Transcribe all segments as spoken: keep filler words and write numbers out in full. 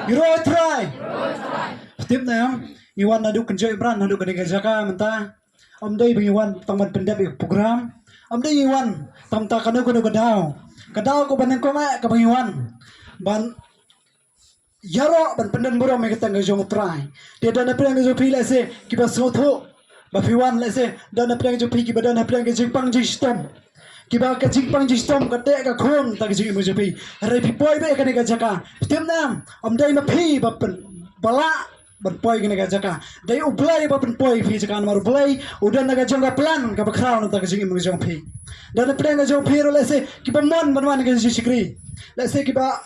Ïaroh Trai. Tip ne em, ngi wan naduh Kynjoh Imran, naduh kane ka jaka mynta. Ym dei ba ngi wan tang ban pyndep ïa ka program. Ym dei ngi wan tang ta kano kano ka daw. Ka daw kaba nyngkong eh kaba ngi wan ban ïaroh ban pyndon burom ïa ka kyrteng ka jong U Trai. Te don napdeng ka jong phi lehse kiba sngewthuh ba phi wan, lehse don napdeng ka jong phi kiba don napdeng ka jingpang jingshitom. Kiba ka jingpang jingshitom ka teh ka khum ta ka jingim ka jong phi. Hynrei phi poi beit ha kane ka jaka. Phi tip ne em, ym dei ma phi ba pyn, ba lah ban poi ha kane ka jaka. Dei U Blei ba pynpoi phi jaka namar U Blei u don na ka jong ka plan kaba khraw na ta ka jingim ka jong phi. Don napdeng ka jong phi ruh lehse kiba mon ban wan ha ka jingshakri. Lehse kiba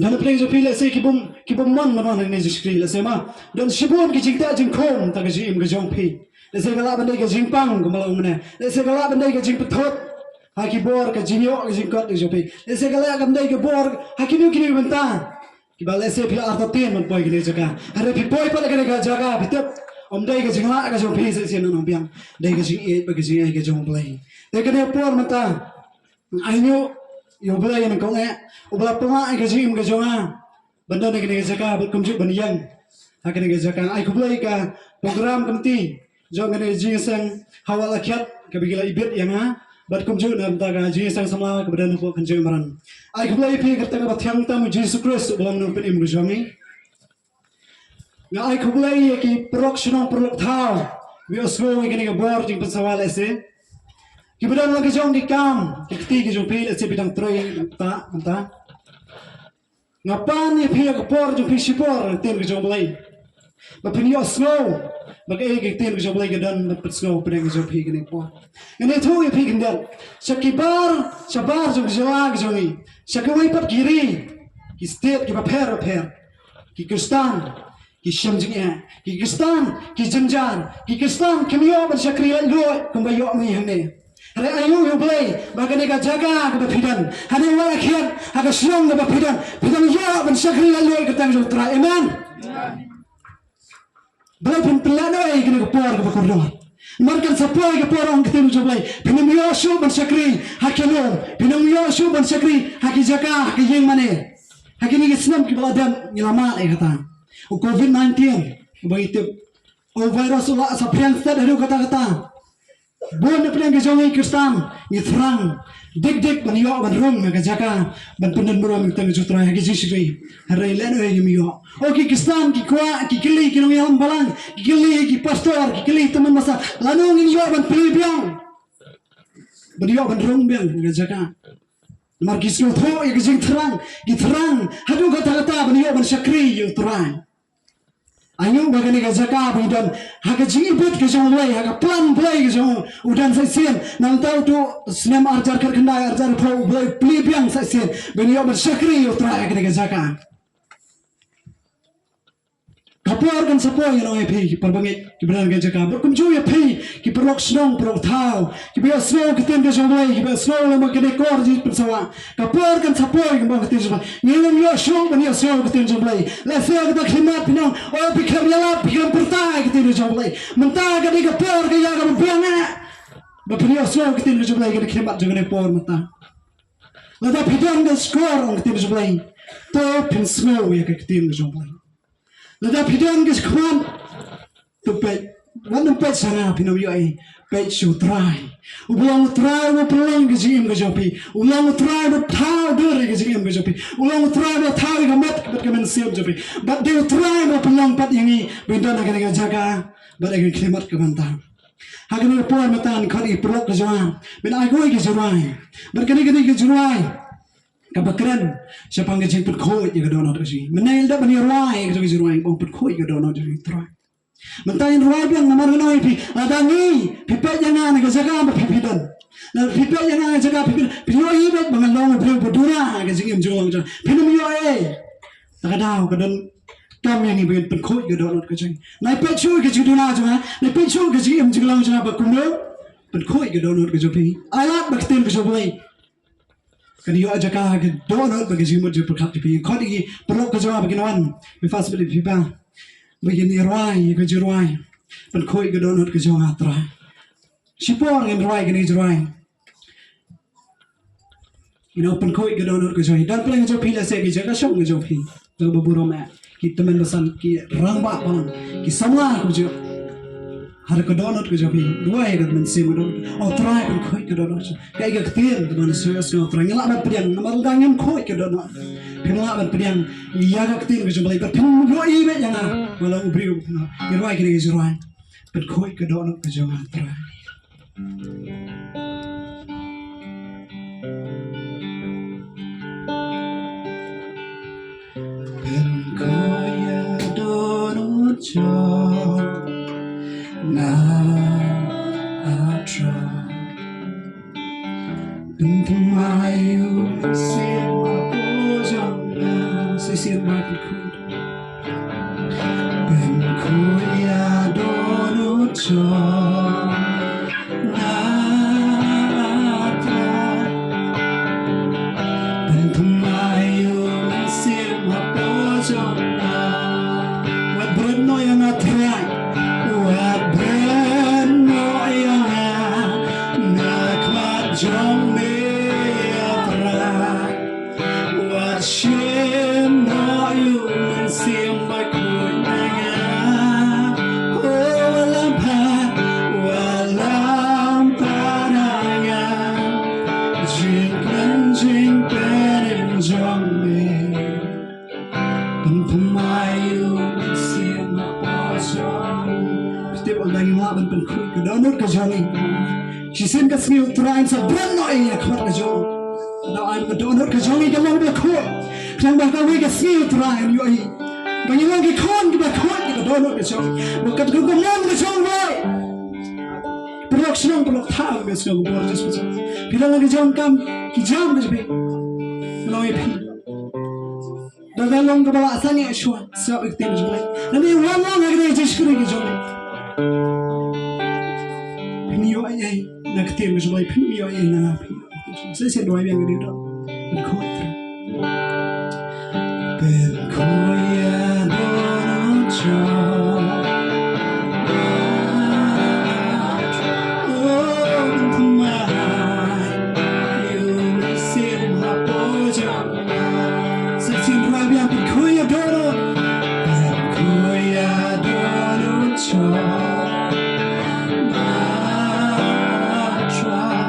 Don napdeng jong phi lehse ki bym, ki bym mon ban wan ha kane ka jingshakri, lehse ma don shibun ki jingteh jingkhum ta ka jingim ka jong phi. Lehse ka lah ban dei ka jingpang kumba la ong mynne. Lehse ka lah ban dei ka jingpynthut ha ki bor ka jingïoh ka jingkot ka jong phi. Lehse ka lah ban dei ka bor ha kino kino ki bynta. Kiba lehse phi artatien ban poi kane ka jaka. Hynrei phi poi pat ha kane ka jaka phi tip ym dei ka jinglah ka jong phi shisien nongbiang. Dei ka jingïeit bad ka jingïeit ka jong U Blei. Te kane ka por mynta Nga ainguh ïa U Blei nyngkong eh uba la pynlah ïa ka jingim ka jong nga ban don ha kane ka jaka bad kumjuh ban ïeng ha kane ka jaka. Nga ai khublei ïa ka program committee jong kane ka jingïaseng Hawal Akhiat kaba ki la ibit ïa nga bad kumjuh na ka bynta ka jingïaseng samla kaba don hapoh Kynjoh Imran. Ai khublei ïa phi ha ka kyrteng kaba thiang tam U Jisu Khrist uba long u Nongpynim ka jong ngi. Nga ai khublei ïa ki paralok shnong paralok thaw, kiba ïohsngew ïa kane ka bor jingpynsawa lehse. Kiba don la ka jong ki kam, ki kti ki jong phi lehse phi dang trei mynta, mynta. Nga pan ïa phi ïa ka por jong phi shipor ha ka ktien ka jong U Blei. Ba phin ïohsngew ba kaei ka ktien ka jong U Blei ka don ban pynsngew pdeng ka jong phi kane ka por. Ngan ïathuh ïa phi khyndiat. Sha ki bar, shabar jong ka jylla ka jong ngi. Sha kiwei pat ki ri, ki state kiba pher bapher. Ki Khristan ki shem jingeh, ki Khristan ki jynjar, ki Khristan kim ïoh ban shakri laitluid kumba ïoh ngi hangne. Hynrei ainguh ïa U Blei ba kane ka jaka kaba phi don, hangne Hawal Akhiat, ha ka shnong kaba phi don, phi dang ïoh ban shakri laitluid ha ka kyrteng jong U Trai. Amen. Balei phin pynlehnohei ïa kane ka por kaba kordor? Namar kan sa poi ka por, ong ka ktien jong U Blei, phin ym ïoh shuh ban shakri ha ki lum, phin ym ïoh shuh ban shakri ha ki jaka, ha ki ïing mane. Ha kine ki snem kiba la dep ngi la mad ïa kata. U Covid nineteen, uba ngi tip, u virus u la saphriang stet haduh katta katta. Bun na pdeng ka jong ngi Khristan ngi thrang dik dik ban ïoh ban rung ha ka jaka ban pyndon burom ïa ka kyrteng jong U Trai ha ka jingshakri. Hynrei lehnohei ngim ïoh. O ki Khristan ki kwah, ki kylli ki nongïalam balang, ki kylli ki pastor, ki kylli tymmen masa, lano ngin ïoh ban plie biang, ban ïoh ban rung biang ha ka jaka. Namar ki sngewthuh ïa ka jingthrang, ki thrang haduh katta katta ban ïoh ban shakri ïa U Trai. Ainguh ba kane ka jaka ba ngi don ha ka jingibit ka jong U Blei, ha ka plan Blei ka jong u, u don sa shisien. Nangta uto u snem arhajar khatkhyndai, arhajar arphew, U Blei u plie biang sa shisien ba ngin ïoh ban shakri ïa U Trai ha kane ka jaka. Ka por kan sa poi, ngan ong ïa phi ki parabangeit kiba don ha kane ka jaka, bad kumjuh ïa phi ki paralok shnong paralok thaw kiba ïohsngew ka ktien ka jong U Blei, kiba ïohsngew lem bad kane ka kor jingpynsawa. Ka por kan sa poi, kumba ong ka ktien jong U Blei, ngin ym ïoh shuh ban ïohsngew ka ktien jong U Blei. Lehse ha kata ka khlieh mat phin ong, o phi khlem ïalap, phi khlem pyrta ïa ka ktien ka jong U Blei. Mynta ka dei ka por, ka ïa kaba biang eh ba phin ïohsngew ka ktien ka jong U Blei ha kata ka khlieh mat jong kane ka por mynta. Lada phi don ka shkor, ong ka ktien ka jong U Blei, to phin sngew ïa ka ktien ka jong U Blei. Lada phi don ka shakhmat, to peit. Wat nym peit sha nga, phin ym ïoh ei. Peit sha U Trai. Uba long U Trai uba pynlong ka jingim ka jong phi. U long U Trai uba thaw dur ïa ka jingim ka jong phi. U long U Trai uba thaw ïa ka met bad ka mynsiem jong phi. Bad dei U Trai uba pynlong pat ïa ngi ba ngin don ha kane ka jaka bad ha kane ka khlieh mat kaba mynta. Ha kane ka por mynta, ngan khot ïa ki paralok ka jong nga ban ai kawei ka jingrwai. Bad kane, kane ka jingrwai kaba kren shaphang ka jingpynkhuid ïa ka dohnud ka jong ngi. Mynne ngi la dep ban ïa rwai ïa ka jong ka jingrwai, ban pynkhuid ïa ka dohnud ka jong ngi, Trai. Mynta ngin rwai biang namar ngan ong ïa phi, lada ngi, phi peit ïa nga na ka jaka ba phi, phi don. Lada phi peit ïa nga na ka jaka phi, phi don, phi ïohi beit ba nga long u briew ba duna ha ka jingim jinglong jong nga. Phin ym ïoh ei. Te ka daw ka don kam ïa ngi ba ngin pynkhuid ïa ka dohnud ka jong ngi. Nai peit shuh ïa ka jingduna jong nga, nai peit shuh ïa ka jingim jinglong jong nga ba kumno. Pynkhuid ïa ka dohnud ka jong phi. Ai lad ba ka ktien ka jong U Blei kan ïoh jaka ha ka dohnud bad ka jingmut jingpyrkhat jong phi. Khot ïa ki paralok ka jong nga ba kin wan, phi fast bad phi ba, ba kin ïa rwai ïa ka jingrwai Pynkhuid ïa ka dohnud ka jong nga, Trai. Shipor ngin rwai kine ki jingrwai. Ngin ïa pynkhuid ka dohnud ka jong ngi. Don pdeng jong phi lehse ki jaka shong ka jong phi, jong ba burom eh, ki tymmen basan ki rangbah ban, ki samla kumjuh. Ha ka dohnud ka jong phi, duwai ka mynsiem ka dohnud. O Trai, pynkhuid ka dohnud. Kaei ka ktien kaba ngi sngewsih, O Trai, ngi lah ban pdiang, namar lada ngim khuid ka dohnud, phim lah ban pdiang ïa ka ktien ka jong U Blei, ba phim ïohi beit ïa nga ba long u briew. Ngi rwai kine ki jingrwai. Pynkhuid ka dohnud ka jong nga, Trai. Pynkhuid ïa dohnud jong nga, A Trai. Pynthymmai ïa u Mynsiem hapoh jong nga. Sa shisien ba pynkhuid. Pynkhuid ïa dohnud jong nga, A Trai. Pynthymmai ïa u Mynsiem hapoh jong nga. Wat bret noh ïa nga, Trai. Wat bret noh ïa nga na khmat jong me, A Trai. Wat shim noh ïa u Mynsiem Bakhuid na nga. Oh, wat lam pat, wat lam pat na nga jingkmen jingpynim jong me. Pynthymmai ïa u Mynsiem hapoh jong nga. Phi tip, ynda ngim lah ban pynkhuid ka dohnud ka jong ngi, shisien ka sngi, Trai, sa bret noh ïa nga ha khmat ka jong. Ynda ai ka dohnud ka jong ngi ka long bakhuid, khnang ba kawei ka sngi, Trai, ïohi ba ngi long ki khun kiba khuid ïa ka dohnud ka jong. Ba katkum ka mon ka jong U Blei, paralok shnong, paralok thaw, ka sngew ka bor Jisu. Phi la long ki jam kam, ki jam ka jong phi. Long ïa phi. Da ka long kaba la sangeh shuwa, sngap ïa ka ktien jong U Blei. Lane wan lang ha kane ka jingshakri ka jong U Blei. Phin ïoh ei ei na ka ktien jong U Blei, phin ïoh ei ei na nga, phin ïoh ei ei. Sa shisien duwai biang ïa ka dohnud. Pynkhuid, Trai. Pynkhuid ïa dohnud jong nga. Oh, pynthymmai ïa u Mynsiem hapoh jong nga. Sa shisien rwai biang, pynkhuid ïa dohnud. Pynkhuid ïa dohnud jong nga, Trai.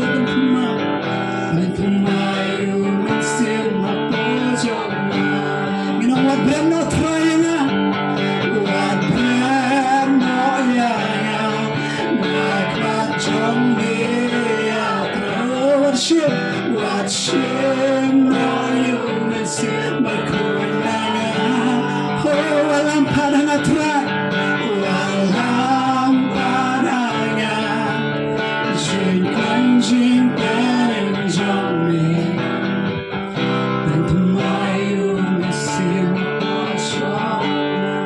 Pynthymmai, pynthymmai ïa u Mynsiem hapoh jong nga. Ngin ong, wat bret noh, Trai, ïa nga. Wat bret noh ïa nga na khmat jong me, A Trai. Oh, wat shim, wat shim noh ïa u Mynsiem Bakhuid na nga. Oh, wat lam pat na nga, Trai. Wat lam pat na nga jingkmen jingpynim jong me. Pynthymmai ïa u Mynsiem hapoh jong nga.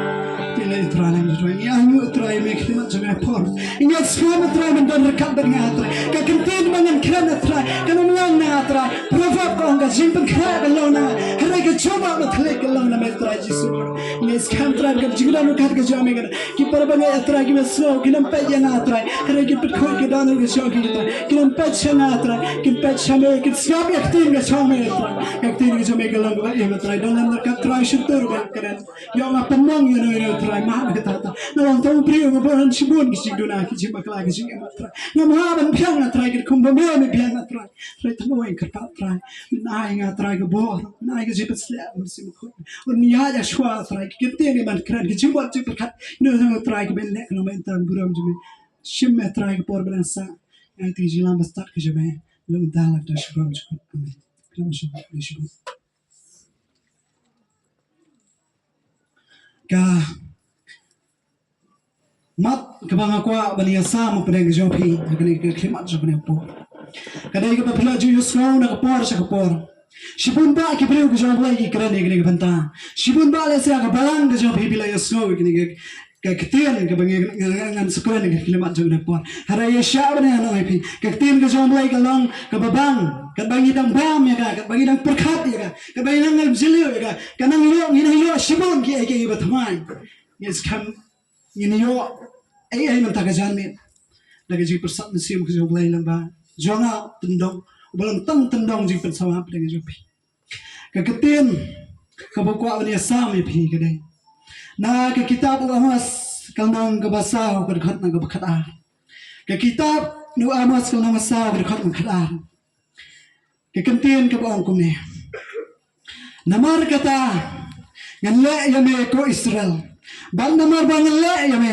Te lei, Trai, lei, Trai. Ngi ainguh, Trai, ïa me ha ka khlieh mat jong me ha ka por. Ngi ïa sngewbha, Trai, ban don ryngkat bad nga, Trai. Ka ktien ba ngan kren, Trai, kan ym long na nga, Trai. Proverb ka ong, ka jingpynkhreh ka long na nga, hynrei ka jubab ba thylliej ka long na me, Trai Jisu. Ngi skhem, Trai, ka jingdon ryngkat ka jong me, Trai. Ki para bangeit, Trai, kiba sngew, kim peit ïa nga, Trai, hynrei ki pynkhuid ka dohnud ka jong ki, Trai. Kim peit sha nga, Trai, kim peit sha me, kim sngap ïa ka ktien ka jong me, Trai. Ka ktien ka jong me ka long kaba im, Trai. Don ryngkat, Trai, shyntur ban kren. Ïoh nga pynmong ïano ïano, Trai, mad na kata, Trai. Nga long tang u briew, nga bun shibun ki jingduna, ki jingbakla, ki jingim, Trai. Ngam hap ban biang, Trai, katkum ba me me biang, Trai. Trai, tang ïa nga kyrpad, Trai. Men ai nga, Trai, ka bor, men ai ka jingpynshlur, men sim khun. Un ïa ïa shuwa, Trai, ki ktien ki ban kren, ki jingmut jingpyrkhat. Ïano ïano, Trai, ki ban leh, ka long ban tang burom jong me. Shim me, Trai, ka por ba dang sah. Ngi ai ïa ka jinglam ba stad ka jong me. Long da la da shuwa jong. Amen. Ka long shuwa, shuwa. Ka mat kaba nga kwah ban ïasam hapdeng ka jong phi ha kane ka khlieh mat jong kane ka por ka dei kaba phi la ju ïohsngew na ka por sha ka por. Shibun bah ki briew ka jong U Blei ki kren ïa kane ka bynta. Shibun bah lehse ha ka balang ka jong phi phi la ïohsngew ïa kane ka, ka ktien kaba ngi, ngan, ngan, ngan sa kren ïa ka khlieh mat jong kane ka por. Hynrei ïa shah ban ïa nong ïa phi, ka ktien ka jong U Blei ka long kaba bang. Katba ngi dang bam ïa ka, katba ngi dang pyrkhat ïa ka, katba ngi dang ngam jylliew ïa ka, ka nang ïoh, ngi nang ïoh shibun kiei kiei ba thymmai. Ngi skhem ngin ïoh ei ei mynta ka janmiet. ka jingpyrsad mynsiem ka jong U Blei lyngba jong nga tyndong, uba long tang tyndong jingpynshlur ha pdeng jong phi. Ka ktien kaba kwah ban ïasam ïa phi ka dei na ka kitab u Amos ka lynnong kaba saw ka dkhot na kaba khatar. Ka kitab u Amos ka lynnong kaba saw ka dkhot na kaba khatar. Ka ktien kaba ong kumne. Namar kata ngan leh ïa me ko Israel. Bad namar ba ngan leh ïa me,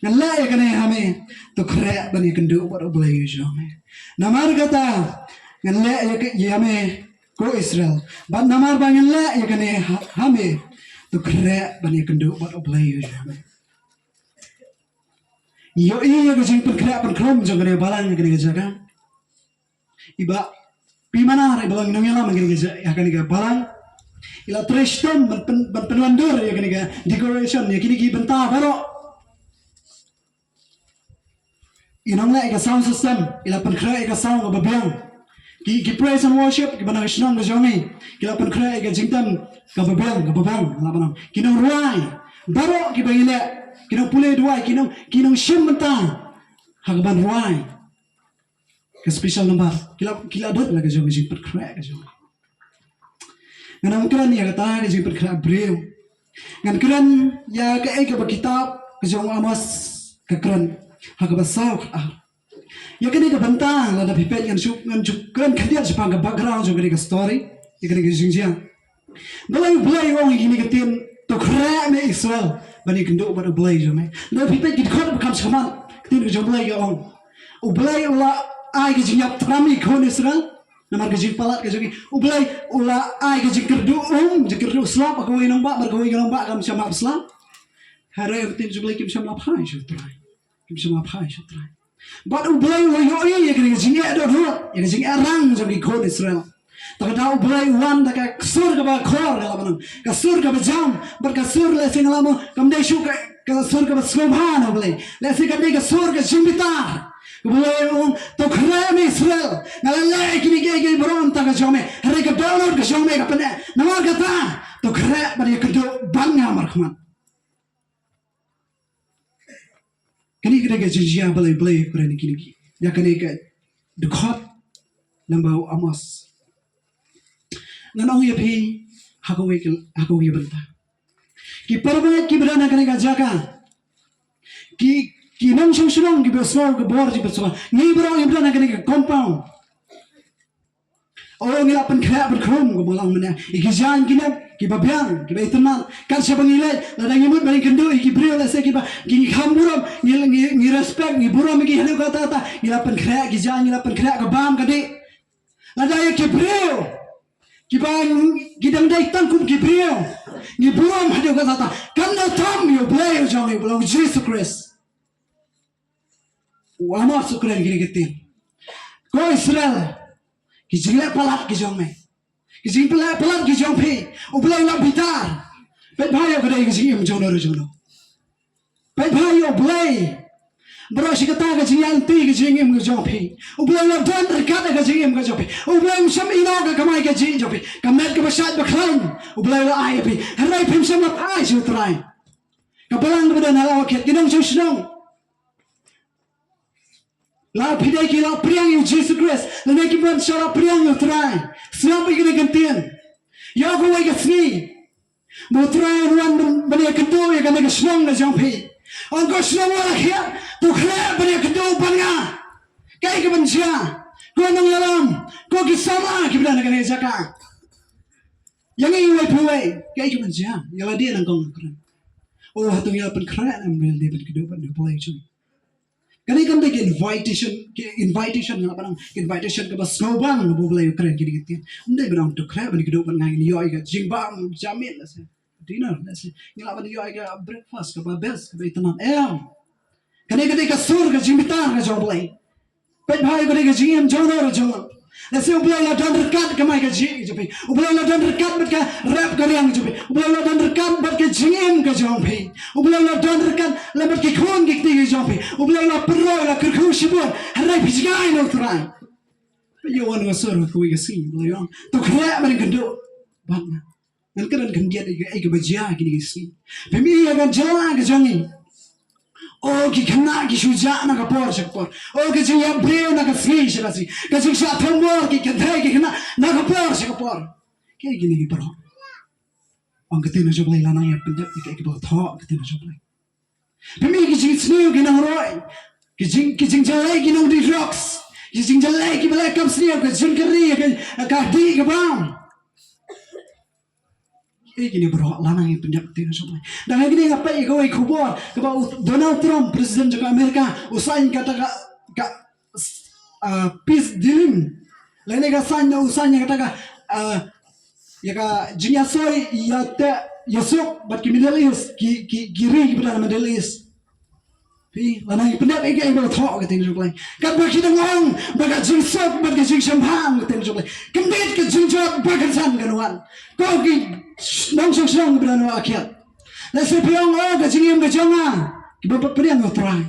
ngan leh ïa kane ha me, to khreh ban ïakynduh bad U Blei u jong me. Namar kata ngan leh ïa ka, ïa me ko Israel. Bad namar ba ngan leh ïa kane ha, ha me, to khreh ban ïakynduh bad U Blei u jong me. Ïohi ïa ka jingpynkhreh pynkhrum jong kane balang ïa kane ka jaka. I Bah P. Manar, i ba long nongïalam ïa kane ka ja-, ïa kane ka balang, i la trei shitom ban pyn-, ban pynwandur ïa kane ka decoration, ïa kine ki bynta baroh. I nongleh ïa ka sound system, i la pynkhreh ïa ka sound kaba biang. Ki, ki praise and worship kiba na ka shnong ka jong ngi, ki la pynkhreh ïa ka jingtem kaba biang, kaba biang, la ba nang. Ki nongrwai baroh kiba ngi leh, ki nongpule duwai, ki nong, ki nongshim bynta ha kaban rwai. Ka special number ki la, ki la don la ka jong ka jingpynkhreh ka jong. Ngan ym kren ïa kata ka jingpynkhreh briew. Ngan kren ïa kaei kaba kitab ka jong u Amos ka kren ha kaba saw ka ar. Ïa kane ka bynta lada phi peit ngan shu, ngan shu kren khyndiat shaphang ka background jong kane ka story, ïa kane ka jingjia. Balei U Blei u ong ïa kine ki ktien, to khreh me Israel ban ïakynduh bad U Blei jong me. Lada phi peit ki dkhot ba kham shakhmat, ktien ka jong U Blei ka ong, U Blei u la ai ka jingïap tram ïa ki khun Israel namar ka jingpalat ka jong ki. U Blei u la ai ka jingkyrduh um, jingkyrduh slap ha kawei ka nongbah bad kawei ka nongbah kam shym hap slap. Hynrei ktien jong U Blei kim shym la phai sha U Trai. Kim shym la phai sha U Trai. Bad U Blei u ïohi ïa ka jingeh dohnud, ïa ka jingeh rang jong ki khun Israel. Te kata U Blei u wan da ka sur kaba khor, ka la ba nang, ka sur kaba jam, bad ka sur lehse nga la mo, kam dei shuh ka, ka sur kaba sngewbha na U Blei. Lehse ka dei ka sur ka jingbitar. Ka U Blei u ong, to khreh me Israel. Nga la leh ïa kine kiei kiei baroh na ka bynta ka jong me. Hynrei ka dohnud ka jong me ka pyneh. Namar kata, to khreh bad ïakynduh bad nga markhmat. Kane ka dei ka jingjia balei U Blei u kren ïa kine ki, ïa kane ka dkhot lyngba u Amos. Ngan ong ïa phi ha kawei ka, ha kawei ka bynta. Ki para bangeit kiba don ha kane ka jaka, ki, ki nongshong shnong kiba sngew ka bor jingpynshlur, ngi baroh kiba don ha kane ka compound. O, ngi la pynkhreh pynkhrum kumba long mynne ïa ki jaiñ ki nep kiba biang kiba itynnad. Kat shaba ngi leit, lada ngi mut ban ïakynduh ïa ki briew lehse kiba, ki, ngi kham burom, ngi, ngi, ngi respect, ngi burom ïa ki haduh katta katta, ngi la pynkhreh ki jaiñ, ngi la pynkhreh ka bam ka dih. Lada ïa ki briew kiba, ki dang dei tang kum ki briew, ngi burom haduh katta katta. Kam da tam ïa U Blei u jong ngi, U Blei u Jisu Khrist. U Amos u kren kine ki ktien. Ko Israel, ki jingleh palat ki jong me, ki jingleh palat ki jong phi, U Blei u la bitar. Peit bha ïa ka dei ka jingim jong no jong no. Peit bha ïa U Blei. Baroh shi katta ka jingïaid lynti ka jingim ka jong phi, U Blei u la don ryngkat ka jingim ka jong phi. U Blei um shym ïehnoh ka kamai kajih jong phi. Ka met kaba shait ba khlaiñ U Blei u la ai ïa phi. Hynrei phim shym la phai sha U Trai. Ka balang kaba don ha la wakhiat, ki nongshong shnong. La phi dei ki la pdiang ïa u Jisu Khrist, lane ki ban sha la pdiang ïa u Trai. Sngap ïa kane ka ktien. Ïa kawei ka sngi ba u Trai un wan ban, ban ïakynduh ïa kane ka shnong ka jong phi. Ong ko shnong Wallakhiat, to khreh ban ïakynduh bad nga. Kaei kaban jia? Ko nongïalam, ko ki samla kiba don ha kane ka jaka. Ïa ngi iwei pa iwei, kaei kaban jia? Ïa lade nyngkong kren. O, hato ngi la pynkhreh ne em ïa lade ban kynduh bad U Blei jong ngi? Kane kam dei ka invitation, ka invitation nga la ban ong, ka invitation kaba sngewbang ba U Blei u kren kine ki ktien. Um dei ban ong to khreh ban kynduh bad nga, ngin ïoh ïa ka jingbam jamin lehse dinner lehse, ngi lah ban ïoh ïa ka breakfast kaba best kaba itynnad. Em. Kane ka dei ka sur ka jingbitar ka jong U Blei. Peit bha ïa ka dei ka jingim jong no jong nga. Lehse U Blei u la don ryngkat ka kamai kajih ka jong phi. U Blei u la don ryngkat bad ka rep ka riang ka jong phi. U Blei u la don ryngkat bad ka jingim ka jong phi. U Blei u la don ryngkat lem bad ki khun ki kti ki jong phi. U Blei u la pynroi, u la kyrkhu shibun. Hynrei phi jngai na U Trai. Peit ïa wan ka sur kawei ka sngi, U Blei u ong, to khreh ban kynduh bad nga. Ngan kren khyndiat ïa kaei kaba jia kine ki sngi. Phim i ïa ka jylla ka jong ngi. O ki khynnah ki shu jah na ka por sha ka por. O ka jingïap briew na ka sngi sha ka sngi. Ka jingshah thombor ki kynthei ki khynnah na ka por sha ka por. Kiei kine ki baroh? Ong ka ktien jong U Blei, la nang ïa pyndep ïa kiei kiba la thoh ka ktien jong U Blei. Phi mih ki jingsniew ki nongroi, ki jing, ki jingjyllei ki nongdie drugs, ki jingjyllei kiba leh kam sniew, ka jingkyrri, ka, ka dih ka bam. Eh, kine baroh la nang ïa pyndep ktien jong U Blei. Dang ha kine nga peit ïa kawei ka khubor kaba u Donald Trump, president jong ka America, u sign kata ka, ka, ah, peace dealing. Lane ka sign, u sign ïa kata ka, ah, ïa ka jingïasoi ïa te, ïasuk bad ki Middle East, ki, ki, ki ri kiba don ha Middle East. Phi, la nang ïa pyndep ïa kiei kiba la thoh ka ktien jong U Blei. Katba ki dang ong ba ka jingsuk bad ka jingshemphang ka ktien jong U Blei. Khyndiat ka jingjot ba kynsan kan wan. Ko ki nongshong shnong kiba don ha kiad. Lehse phi ong, o ka jingim ka jong nga, kiba pdiang ïa U Trai.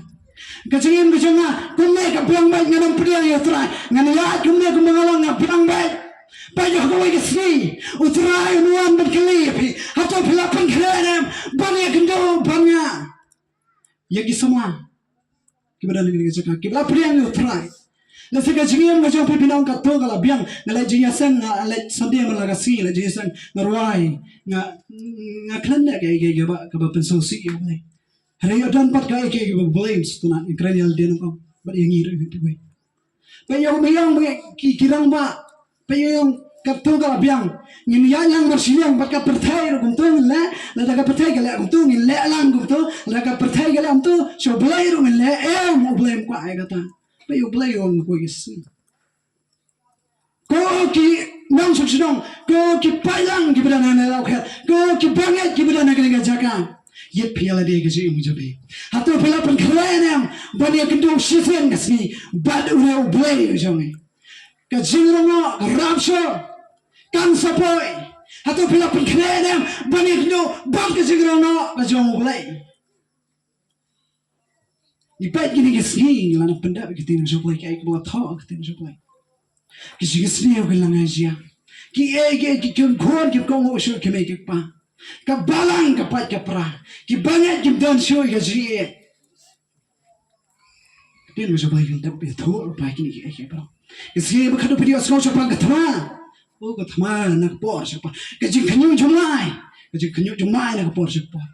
Ka jingim ka jong nga kumne ka biang beit, ngan ym pdiang ïa U Trai. Ngan ïaid kumne kumba nga long, nga biang beit. Peit ïa kawei ka sngi U Trai un wan ban kylli ïa phi, hato phi la pynkhreh ne em ban ïakynduh bad nga ïa ki samla kiba don ha kane ka jaka, kiba la pdiang ïa U Trai. Lehse ka jingim ka jong phi, phi ong, kato ka la biang, nga leit jingïaseng, nga leit Sunday man la ka sngi, leit jingïaseng, nga rwai, nga, nga khlem leh kaei kaei kaba, kaba pynsngewsih ïa U Blei. Hynrei ïoh don pat kaei kaei kaba U Blei un sngewtynnat, nga kren ïa lade nyngkong bad ïa ngi ruh kiwei. Peit ïa u, peit ïa u, ki, ki rangbah. Peit ïa u, kato ka la biang. Ngin ïaid lang marshiliang bad ka pyrthei ruh kumto ngin leh. Lada ka pyrthei ka leh kumto, ngin leh lang kumto. Lada ka pyrthei ka leh kumto, sha U Blei ruh ngin leh. Em, U Blei um kwah ïa kata. Peit ïa U Blei u ong, ko ïa sngi. Ko ki nongshong shnong, ko ki paidlang kiba don ha ne lawkhia, ko ki bangeit kiba don ha kane ka jaka. Ïeit phi ïa lade ka jingim jong phi. Hato phi la pynkhreh ne em ban ïakynduh shisien ka sngi bad une U Blei u jong ngi? Ka jingrong noh, ka rapture kan sa poi. Hato phi la pynkhreh ne em ban ïakynduh bad ka jingrong noh ka jong U Blei? Ngi peit kine ki sngi, ngi la nang pyndep ïa ka ktien jong U Blei, kaei kaba la thoh ka ktien jong U Blei. Ki jingsniew ki la nang jia. Kiei kiei ki khun ki khun ki kohnguh shuh ki mei ki kpa. Ka balang ka pait ka pra. Ki bangeit kim don shuh ïa ka jingïeit. Ka ktien jong U Blei kan dep ïathuh lypa ïa kine kiei kiei baroh. Ki sngi ba khadduh phi dei ban sngew shaphang ka thma. O ka thma na ka por shaphang. Ka jingkhynñiuh jumai. Ka jingkhynñiuh jumai na ka por shaphang.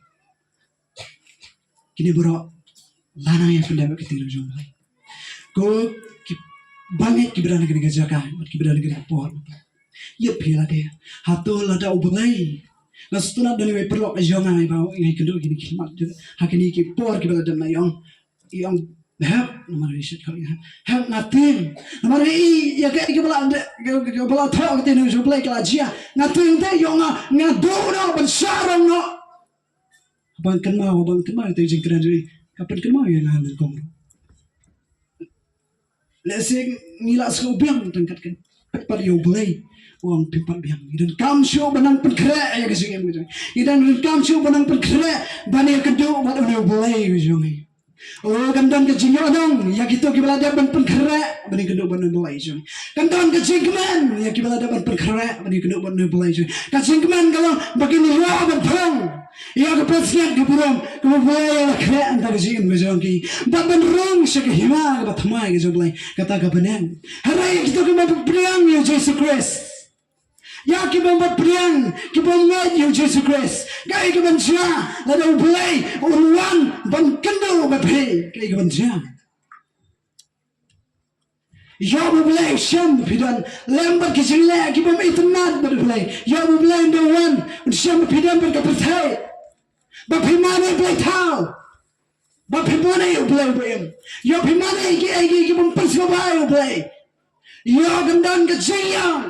Kine baroh la nang ïa pyndep ïa ka ktien jong U Blei. Ko ki bangeit kiba don ha kane ka jaka bad kiba don ha kane ka por. Ïeit phi ïa lade. Hato lada U Blei, nga sngewtynnat don iwei i paralok jong nga iba nga ïakynduh kine ki khmat ha kine ki por kiba la dep, nga ong, i ong, hep, namar i shit ka ong, hep, nga tieng. Namar i ïa kaei kaba la, kaba la thoh ka ktien jong U Blei ka la jia. Nga tieng te, i ong, nga, nga duh noh ban shah rong noh. Haba nga kynmaw, haba nga kynmaw ïa ka jingkren jong i, ka pynkynmaw ïa nga nyngkong. Lehse ngi la sngewbiang tang katkum, peit pat ïa U Blei u ong phim pat biang. Ngi donkam shuh ban nang pynkhreh ïa ka jingim ka jong ngi. Ngi donkam shuh ban nang pynkhreh ban ïakynduh bad une U Blei u jong ngi. O, kan don ka jingïohnong ïa kito kiba la dep ban pynkhreh ban ïakynduh bad une U Blei u jong ngi. Kan don ka jingkmen ïa kiba la dep ban pynkhreh ban ïakynduh bad une U Blei u jong ngi. Ka jingkmen ka long ba kin ïoh ban phong ïa ka pansngiat ka burom kaba U Blei u la khreh hangta ka jingim ka jong ki, bad ban rung sha ka hima kaba thymmai ka jong U Blei, kata ka bneng. Hynrei ïa kito kiba pdiang ïa U Jisu Khrist, ïa kiba pdiang, kiba ngeit ïa U Jisu Khrist, kaei kaban jia lada U Blei un wan ban kynduh bad phi? Kaei kaban jia? Ïoh ba U Blei u shem ba phi don lem bad ki jingleh ki bym itynnad bad U Blei. Ïoh ba U Blei un da wan un shem ba phi don bad ka pyrthei, ba phi mane blei thaw, ba phi mane U Blei ba im. Ïoh phi mane kiei kiei ki bym pynsngewbha ïa U Blei. Ïoh kan don ka jingïong.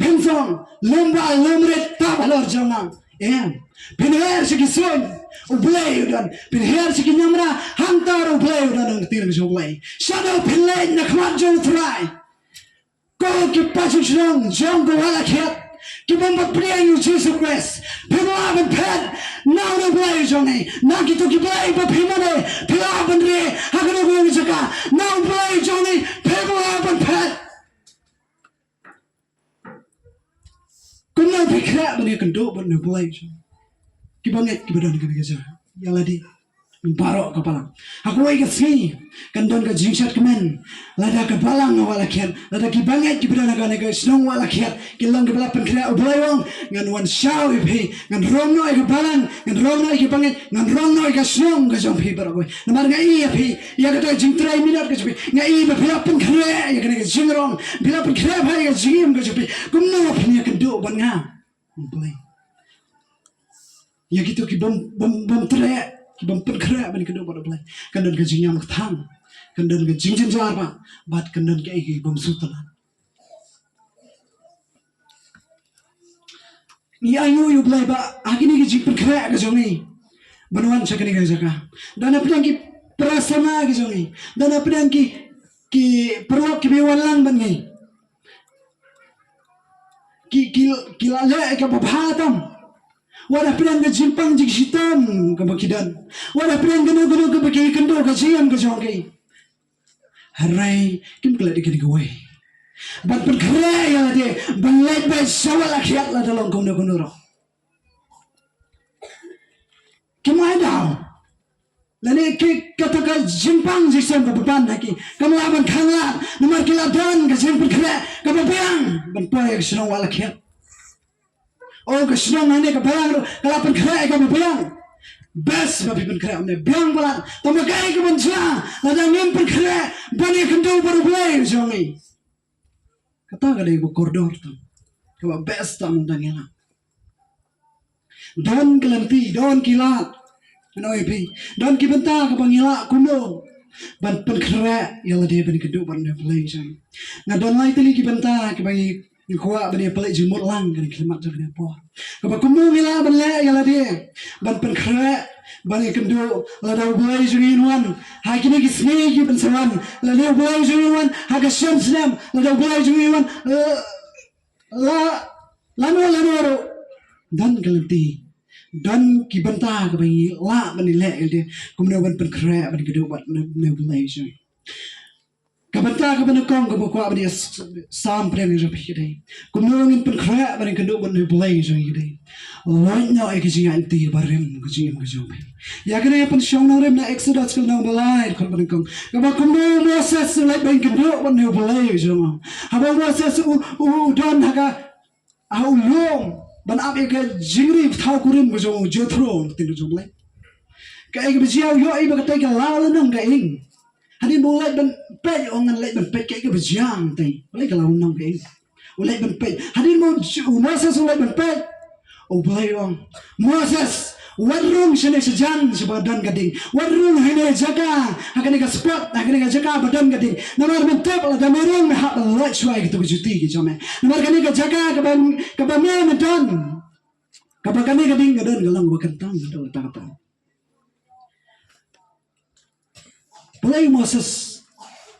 Phin song, lum bha lum rit tap halor jong nga. Em. Phin her sha ki suiñ, U Blei u don. Phin her sha ki ñiamra, hangta ruh U Blei u don, ong ka ktien ka jong U Blei. Shadoh phin leit na khmat jong U Trai. Ko ki pastor shnong jong ka Wahla Khiat, ki bym pat pdiang ïa U Jisu Khrist, phim lah ban phet na une U Blei u jong ngi. Na kito ki blei ba phi mane, phi lah ban rieh ha kano kano ka jaka. Na U Blei u jong ngi phim lah ban phet. Kumno phi khreh ban ïakynduh bad une U Blei? Kiba ngeit kiba don kane ka jaka, ïa lade. Baroh ka balang. Ha kawei ka sngi kan don ka jingshad kmen. Lada ka balang Wah Lakhiat, lada ki bangeit kiba don ha kane ka shnong Wah Lakhiat ki long kiba la pynkhreh, U Blei ong, ngan wan shaw ïa phi, ngan rong noh ïa ka balang, ngan rong noh ïa ki bangeit, ngan rong noh ïa ka shnong ka jong phi baroh kawei. Namar nga i ïa phi, ïa kata ka jingtrei minot ka jong phi, nga i ba phi la pynkhreh ïa kane ka jingrong, phi la pynkhreh bha ïa ka jingim ka jong phi. Kumno phin ïakynduh bad nga? U Blei. Ïa kito ki bym, bym, bym treh, ki bym pynkhreh ban kynduh bad U Blei, kan don ka jingïam kthang, kan don ka jingjynjar bha, bad kan don kaei kaei bym sngewtynnat. Ngi ainguh ïa U Blei ba ha kine ki jingpynkhreh ka jong ngi ban wan sha kane ka jaka. Don hapdeng ki prasnga ka jong ngi, don hapdeng ki, ki paralok kiba wan lang bad ngi. Ki, ki, ki la leh kaba bha tam. Wat hapdeng ka jingpang jingshitom kaba ki don, wat hapdeng kano kano kaba ki ïakynduh ka jingim ka jong ki, hynrei kim klet ïa kane kawei ban pynkhreh ïa lade ban leit beit sha Wah Lakhiat lada long kumno kumno ruh. Kim ai daw. Lane ki, kata ka jingpang jingshitom kaba ban ha ki kam lah ban khanglad, namar ki la don ka jingpynkhreh kaba biang ban poi ha ka shnong Wah Lakhiat. O, ka shnong hangne ka balang ruh ka la pynkhreh kaba biang. Best ba phi pynkhreh, ym ne biang palat. Tang ba kaei kaban jia lada ngim pynkhreh ban ïakynduh bad U Blei jong ngi. Kata ka dei ba kordor tam, kaba best tam nangta ngi lah. Don ki lynti, don ki lad, ngan ong ïa phi, don ki bynta kaba ngi lah kumno ban pynkhreh ïa lade ban ïakynduh bad U Blei jong ngi. Nga don lai tylli ki bynta kiba ngi, ngi kwah ban ïa pynleit jingmut lang kane ka khlieh mat jong kane ka por. Kaba kumno ngi lah ban leh ïa lade ban pynkhreh, ban ïakynduh lada U Blei jong ngi un wan ha kine ki sngi kiban sa wan, lada U Blei jong ngi un wan ha ka snem snem, lada U Blei jong ngi un wan, eh, la, lano lano ruh. Don ka lynti, don ki bynta kaba ngi lah ban leh ïa lade kumno ban pynkhreh ban ïakynduh bad U Blei jong ngi. Ka bynta kaba nyngkong kaba kwah ban ïa s-, sam pdeng jong phi ka dei kumno ngin pynkhreh ban ïakynduh bad U Blei jong ngi ka dei, lait noh ïa ka jingïaid lynti barim ka jingim ka jong phi. Ïa kane ngi pynshong nongrim na Exodus ka lynnong ba lai, dkhot ba nyngkong, kaba kumno u Moses u leit ban ïakynduh bad U Blei jong u. Haba u Moses u, u, u don ha ka, ha u lum ban ap ïa ka jingri thaw kurim ka jong u Jethro, ka ktien ka jong U Blei. Kaei kaba jia, u ïohi ba katei ka law lynnong ka ing. Hadien ba u leit ban peit, u ong ngan leit ban peit kaei kaba jia hangtei. U leit ka law lynnong ka ing, u leit ban peit. Hadien ba u, u Moses u leit ban peit, U Blei u ong, Moses, wat rung shane shajan shaba don ka ding. Wat rung ha kane ka jaka, ha kane ka spot, ha kane ka jaka ba don ka ding. Namar ban tip lada me rung me hap ban lait shuwa ïa kito ki juti ki jong me. Namar kane ka jaka kaba, kaba me, me don, kaba kane ka ding ka don ka long kaba kyntang, ka don kata kata. Balei u Moses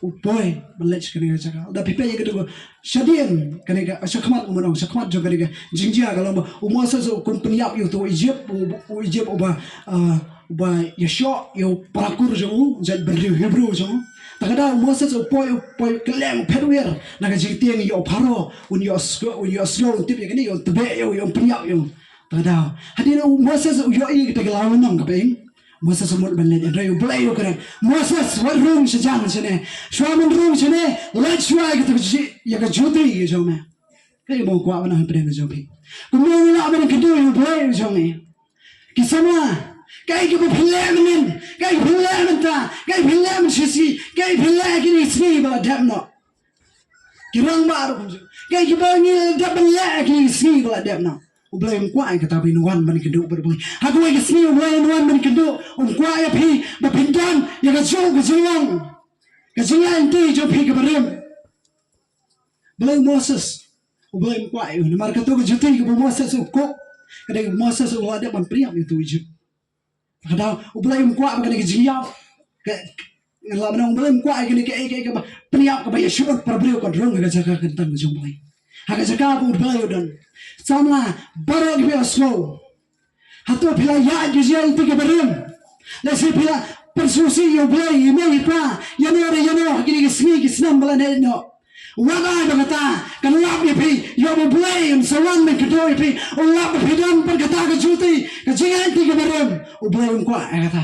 u poi ban leit sha kane ka jaka? Lada phi peit ïa kato ka, shadien kane ka, shakhmat, kumno, shakhmat jong kane ka jingjia ka long ba u Moses u kum pynïap ïa uto u Ijipt, u, u Ijipt uba, ah, uba ïashoh ïa u para kur jong u, jait bynriew Hebru jong u. Te ka daw u Moses u poi, u poi kylleng, u phet wir na ka jingtieng ïa u Pharaoh, un ïohsngew, un ïohsngew, un tip ïa kane, un tbeh ïa u, un pynïap ïa u. Te ka daw hadien u Moses u ïohi kata ka law lynnong kaba ing, Moses u mut ban leit, hynrei U Blei u kren, Moses, wat rung shajan shane. Shuwa ban rung shane, lait shuwa ïa ka, ïa ka juti ka jong me. Kaei ba u kwah ban ong hapdeng ka jong phi? Kumno ngi lah ban ïakynduh ïa U Blei u jong ngi? Ki samla, kaei kaba phi leh mynnin, kaei phi leh mynta, kaei phi leh mynshisngi, kaei phi leh kine ki sngi ba la dep noh? Ki rangbah ruh kumjuh. Kaei kaba ngi la dep ban leh ha kine ki sngi ba la dep noh? U Blei um kwah ïa kata ba ngin wan ban ïakynduh bad U Blei. Ha kawei ka sngi U Blei un wan ban ïakynduh, um kwah ïa phi ba phin don ïa kajuh ka jinglong, ka jingïaid lynti jong phi kaba rim. Balei u Moses? U Blei um kwah ïa u namar kato ka juti kaba u Moses u kup, ka dei u Moses u la dep ban pynïap ïa uto u Ijipt. Ka daw U Blei um kwah ba kane ka jingïap, ka, ngan lah ban ong U Blei um kwah ïa kane kaei kaei kaba pynïap kaba ïashoh para briew kan rung ha ka jaka kyntang ka jong U Blei, ha ka jaka ba U Blei u don. Samla baroh kiba ïohsngew, hato phi la ïaid ka jingïaid lynti kaba rim? Lehse phi la pynsngewsih ïa U Blei, ïa mei ïa pa, ïano re ïano ha kine ki sngi ki snem ba la dep noh. Wat ai ba kata kan lap ïa phi, ïoh ba U Blei un sa wan ban kynduh ïa phi. Un lap ba phi don pat kata ka juti, ka jingïaid lynti kaba rim. U Blei um kwah ïa kata.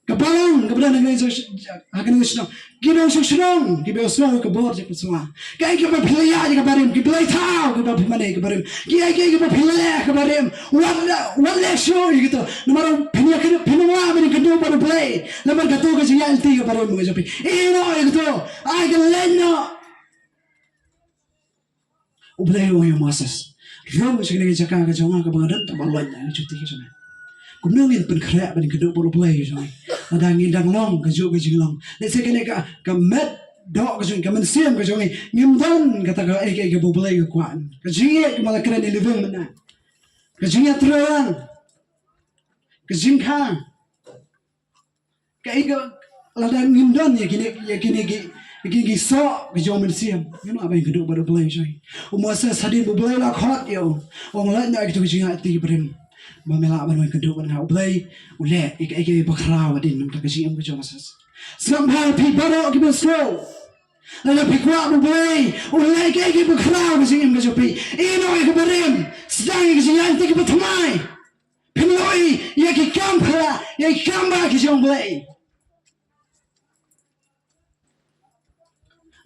Ka balang kaba don ha kane ka shnong, ha kane ka shnong, ki nongshong shnong kiba ïohsngew ïa ka bor jong ka shnong. Kaei kaba phi la ïaid ïa ka barim, kiba la ïathuh kiba phi mane ïa ka barim, kiei kiei kiba phi la leh ha ka barim, wat la, wat leh shuh ïa kito. Namar phin ïa kynduh, phin ym lah ban ïakynduh bad U Blei namar kato ka jingïaid lynti ka barim ka jong phi. Ïehnoh ïa kito, ai ka leit noh. U Blei u ong ïa u Moses, rung sha kane ka jaka ka jong nga kaba nga don tang ba loit na ka juti ka jong nga. Kumno ngin pynkhreh ban ïakynduh bad U Blei ka jong ngi? Lada ngi dang long kajuh ka jinglong, lehse kane ka, ka met doh ka jong ngi, ka mynsiem ka jong ngi, ngim don kata kaei kaei kaba U Blei u kwah. Ka jingïeit kaba la kren ïa Living mynta, ka jingïatrei, ka jingkha. Kaei ka, lada ngim don ïa kine, ïa kine ki, ïa kine ki soh ki jong mynsiem, ngim lah ban ïakynduh bad U Blei shuh. U Moses, hadien ba U Blei u la khot ïa u, u ong, leit noh ïa kito ki jingïaid lynti barim ba me lah ban wan ïakynduh bad nga. U Blei u leh ïa kaei kaei ba khraw hadien, namar ka jingim ka jong u Moses. Sngap bha ïa phi baroh kiba sngewthuh. Lada phi kwah ba U Blei un leh ïa kaei kaei ba khraw ha ka jingim ka jong phi, ïehnoh ïa ka barim, sdang ïa ka jingïaid lynti kaba thymmai. Phin ïohi ïa ki kam phylla, ïa ki kam ba ki jong U Blei.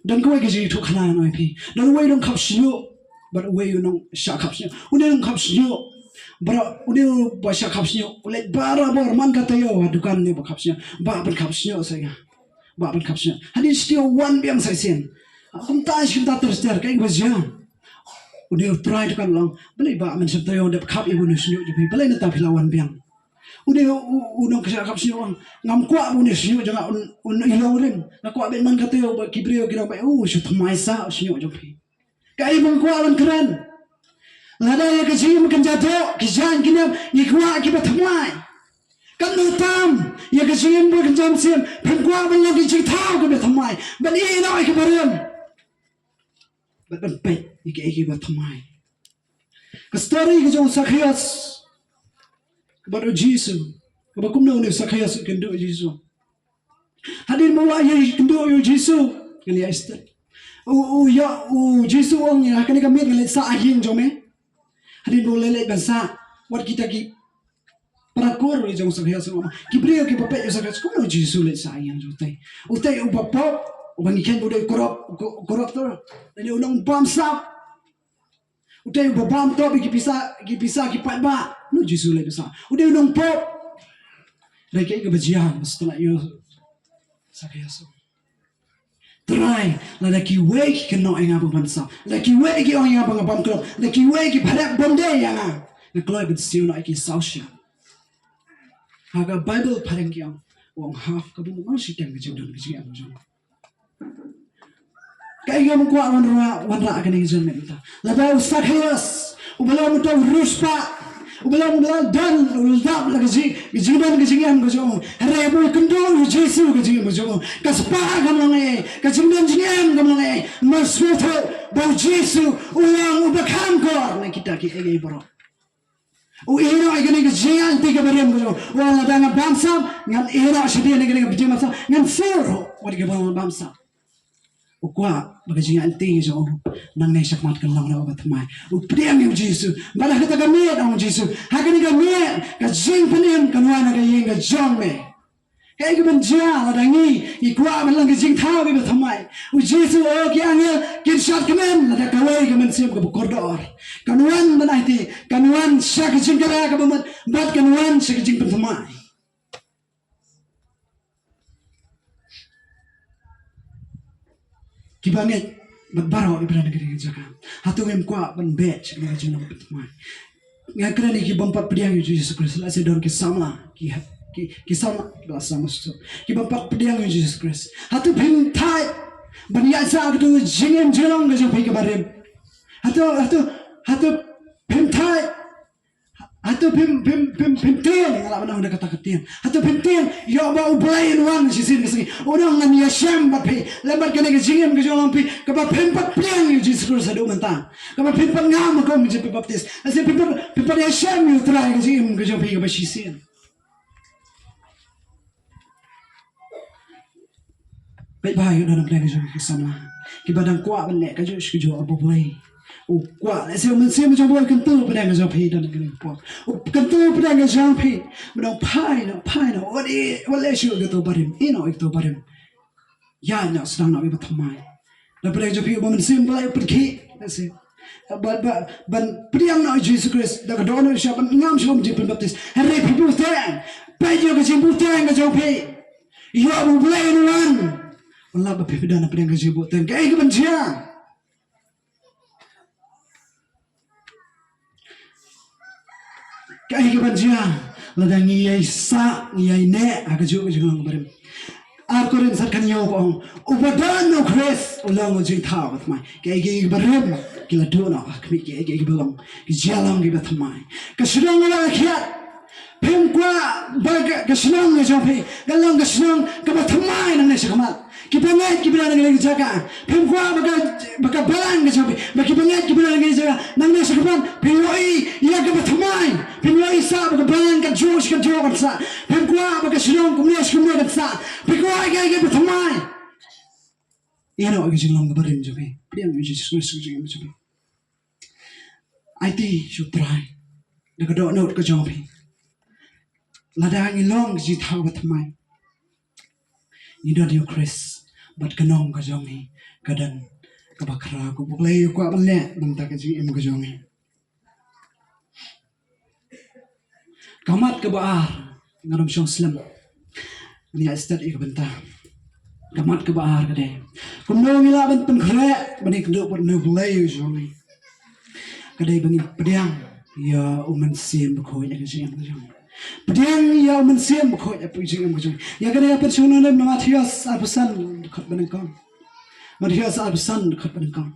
Don kawei ka jingïathuhkhana nga ong ïa phi. Don uwei u nongkhap shñiuh bad uwei u nongshah khap shñiuh. Une u nongkhap shñiuh, baroh, une uba shah khap shñiuh u leit barabor man ka taïew ha dukan une uba khap shñiuh. Bah, pynkhap shñiuh sa ïa nga. Bah, pynkhap shñiuh. Hadien shi taïew wan biang sa shisien. Kumta shi kumta ter ter, kaei kaba jia? Une u trai dukan u ong, balei bah, mynshem taïew dep khap ïa une u shñiuh jong phi? Balei nangta phi la wan biang? Une u, u, u nongshah khap shñiuh u ong, ngam kwah ba une u shñiuh jong nga un, un ïalong rim. Nga kwah beit man ka taïew ba ki briew kin ong ba u shu thymmai sah u shñiuh jong phi. Kaei ba nga kwah ban kren, lada ïa ka jingim kan jia doh, ki jaiñ ki niam, ngi kwah kiba thymmai. Katno tam ïa ka jingim ba kan jia mynsiem, phin kwah ban long ki jingthaw kiba thymmai, ban ïehnoh ïa ka barim, bad ban peit ïa kaei kaei ba thymmai. Ka story ka jong u Sakhaios bad u Jisu, kaba kumno une u Sakhaios u ïakynduh ïa u Jisu. Hadien ba u la ïakynduh ïa u Jisu, ngan ïa stet. U, u ïa, u Jisu u ong ïa, ha kane ka miet ngan leit sah ha ïing jong me. Hadien ba u leit leit ban sah, wat kita ki para kur jong u Sakhaios, ki briew kiba peit ïa u Sakhaios, kumno u Jisu leit sah ha ïing jong utei? Utei uba pop, uba ngi kheiñ ba u dei u corrupt, u co-, u corruptor, lane u nongbamsap. Utei uba bam top ïa ki pisa, ki pisa ki paidbah, kumno u Jisu leit ban sah? U dei u nongpop. Hynrei kaei kaba jia, ba sdang ïa u Sakhaios. Trai, lada kiwei ki kynnoh ïa nga ban bamsap, lada kiwei ki ong ïa nga ba nga bam corrupt, lada kiwei ki pharep bym dei ïa nga, nga kloi ban siew noh ïa ki saw sien. Ha ka Baibl phareng ki ong, u ong half ka bun, u ong shiteng ka jingdon ka jingem jong u. Kaei kaba kwah wanrah, wanrah kane ka jingmut mynta. Lada u Sakhaios, uba long uta u riewspah, uba long, uba long don, u dap la ka jing, ka jingdon ka jingem ka jong u. Hynrei haba u kynduh ïa u Jisu ka jingim ka jong u ka spah kam long ei, ka jingdon jingem kam long ei. Namar sngewthuh ba u Jisu u long uba kham kor na kita kiei kiei baroh. U ïehnoh ïa kane ka jingïaid lynti kaba rim ka jong u. U ong lada nga bamsap, ngan ïehnoh shadien ïa kane ka jingïaid lynti, ngan siew ruh wat ïa kaba nga bamsap. U kwah ba ka jingïaid lynti ka jong u nangne shakhmat kan long kaba thymmai. U pdiang ïa u Jisu. Bad ha kata ka miet, ong u Jisu, ha kane ka miet ka jingpynim kan wan ha ka ïing ka jong me. Kaei kaban jia lada ngi, ngi kwah ban long ki jingthaw kiba thymmai? U Jisu u ong ki angel kin shad kmen lada kawei ka mynsiem kaba kordor kan wan ban aiti, kan wan sha ka jingkyrkhu kaba mut, bad kan wan sha ka jingpynthymmai. Kiba ngeit bad baroh kiba don ha kane ka jaka. Hato ngim kwah ban beh sha kane ka jinglong pynthymmai? Nga kren ïa ki bym pat pdiang ïa u Jisu Khrist, lehse don ki samla, ki, ki, ki samla kiba la samla shuh, ki bym pat pdiang ïa u Jisu Khrist. Hato phim thait ban ïaid sha kato ka jingim jinglong ka jong phi kaba rim? Hato, hato, hato phim thait? Hato phim, phim, phim, phim tieng, nga lah ban ong da kata ka tieng. Hato phim tieng ïoh ba U Blei un wan shisien ka sngi, un ong ngan ïashem bad phi lem bad kane ka jingim ka jinglong phi kaba phim pat pdiang ïa u Jisu Khrist haduh mynta, kaba phim pat ngam ha ka um ka jingpynbaptis, lehse phim pat, phim pat ïashem ïa U Trai ha ka jingim ka jong phi kaba shisien? Peit ba ïoh don ha pdeng ka jong ki samla kiba dang kwah ban leh kajuh shi kajuh ha U Blei. U kwah, lehse u Mynsiem jong U Blei u kyntu ha pdeng ka jong phi don ha kane ka por. U Kyntu pdeng ka jong phi. Ba dang phai noh, phai noh. Wat i, wat leh shuh ïa kato barim. Ïeh noh ïa kato barim. Ïa noh sdang noh ïa ba thymmai. Da pdeng jong phi ba mynsiem ba la ïa pynkhih. That's it. Ba, ba, ban pdiang noh ïa u Jisu Khrist. Da ka dohnud sha ban ngam sha ka jingpynbaptis. Hynrei phi buh teng. Peit ïa ka jingbuh teng ka jong phi. Ïoh ba U Blei un wan. Wat la ba phi don pdeng ka jingbuh teng. Kaei kaban jia? Kaei kaban jia lada ngi ïai sah, ngi ïai neh ha kajuh ka jinglong barim? Ar Korinth khatkhyndai ka ong, uba don u Khrist u long u jingthaw ba thymmai. Kaei kaei kiba rim ki la duh noh ha khmih, kaei kaei kiba long ki jia long kiba thymmai. Ka shnong kaba la khiah. Phim kwah ba ka, ka shnong ka jong phi ka long ka shnong kaba thymmai nangne shakhmat. Ki bangeit kiba don ha kane ka jaka, phim kwah ba ka, ba ka balang ka jong phi, ba ki bangeit kiba don ha kane ka jaka nangne shakhmat phin ïohi ïa kaba thymmai, phin ïohi sah ba ka balang ka jong, ka jong kan sah. Phim kwah ba ka shnong kumne shi kumne kan sah. Phi kwah ïa kaba thymmai. Ïa noh ïa ka jinglong kaba rim jong phi. Pdiang ïa u Jisu Khrist ka jingim jong phi. Aiti sha U Trai da ka dohnud ka jong phi. Lada ngi long ka jingthaw ba thymmai, ngi don ïa u Khrist bad ka nong ka jong ngi ka don kaba khraw, kaba U Blei u kwah ban leh na ka bynta ka jingim ka jong ngi. Ka mat kaba ar, nga dang shong slem. Ngi ïa stad ïa ka bynta. Ka mat kaba ar ka dei, kumno ngi lah ban pynkhreh ban ïakynduh bad U Blei u jong ngi? Ka dei ba ngin pdiang ïa u Mynsiem Bakhuid ïa ka jingim ka jong ngi. Pdiang ïa u Mynsiem Bakhuid ïa ka jingim ka jong ngi. Ïa kane ka pynshong na Mathaios arphew san dkhot ba nyngkong. Mathaios arphew san dkhot ba nyngkong.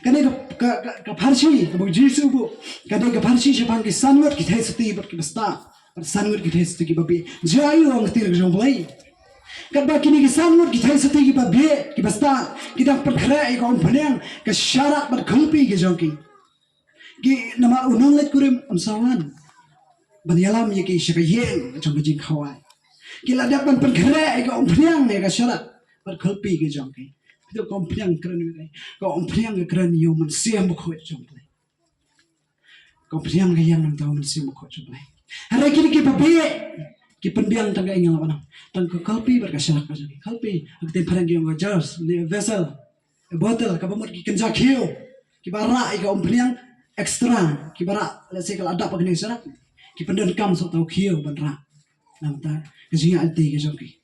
Kane ka, ka, ka, ka pharshi kaba u Jisu u buh, kane ka pharshi shaphang ki san ngut ki theisotti bad kiba stad, bad san ngut ki theisotti kiba bieit. Jia aiu, ong ka ktien ka jong U Blei? Katba kine ki san ngut ki theisotti kiba bieit, kiba stad, ki dang pynkhreh ïa ka umphniang ka sharak bad ka kylpi ka jong ki. Ki, namar u nongleit kurim um sa wan ban ïalam ïa ki sha ka ïing ka jong ka jingkhawai. Ki la dep ban pynkhreh ïa ka umphniang ïa ka sharak bad ka kylpi ka jong ki. Phi tip ka umphniang ka kren ïa kaei? Ka umphniang ka kren ïa u Mynsiem Bakhuid jong U Blei. Ka umphniang ka ïeng na bynta u Mynsiem Bakhuid jong U Blei. Hynrei kine kiba bieit ki pynbiang tang ka ïing laba nang, tang ka kylpi bad ka sharak ka jong ki. Kylpi ha ka ktien phareng ki ong ka jars, ne vessel, a bottle, kaba mut ki kynja khiew kiba rah ïa ka umphniang extra, kiba rah, let's say, ka la dap ha kane ka sharak, ki pyndonkam sa uta u khiew ban rah na bynta ka jingïaid lynti ka jong ki.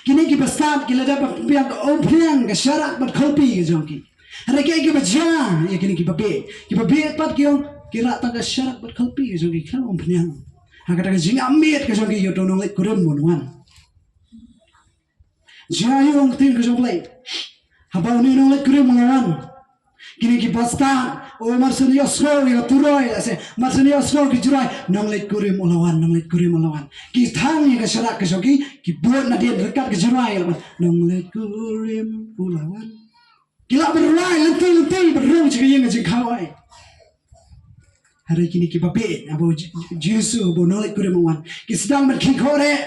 Kine kiba stad ki la dep ban pynbiang ka umphniang ka sharak bad ka kylpi ka jong ki. Hynrei kaei kaba jia ïa kine kiba bieit? Kiba bieit pat ki ong ki rah tang ka sharak bad ka kylpi ka jong ki, khlem umphniang. Ha kata ka jingïamiet ka jong ki ïa uto u nongleit kurim un wan. Jia aiu, ong ka ktien ka jong U Blei, haba une u nongleit kurim u la wan? Kine kiba stad, o, mar shu ïohsngew ïa ka turoi, lehse mar shu ïohsngew ki jroi, nongleit kurim u la wan, nongleit kurim u la wan. Ki thang ïa ka sharak ka jong ki, ki bud nadien ryngkat ka jroi, la wan, nongleit kurim u la wan. Ki lah ban rwai lynti lynti ban rung sha ka ïing ka jingkhawai. Hynrei kine kiba bieit, haba u Ji-, Jisu, haba u nongleit kurim u wan, ki sdang ban khih khohreh.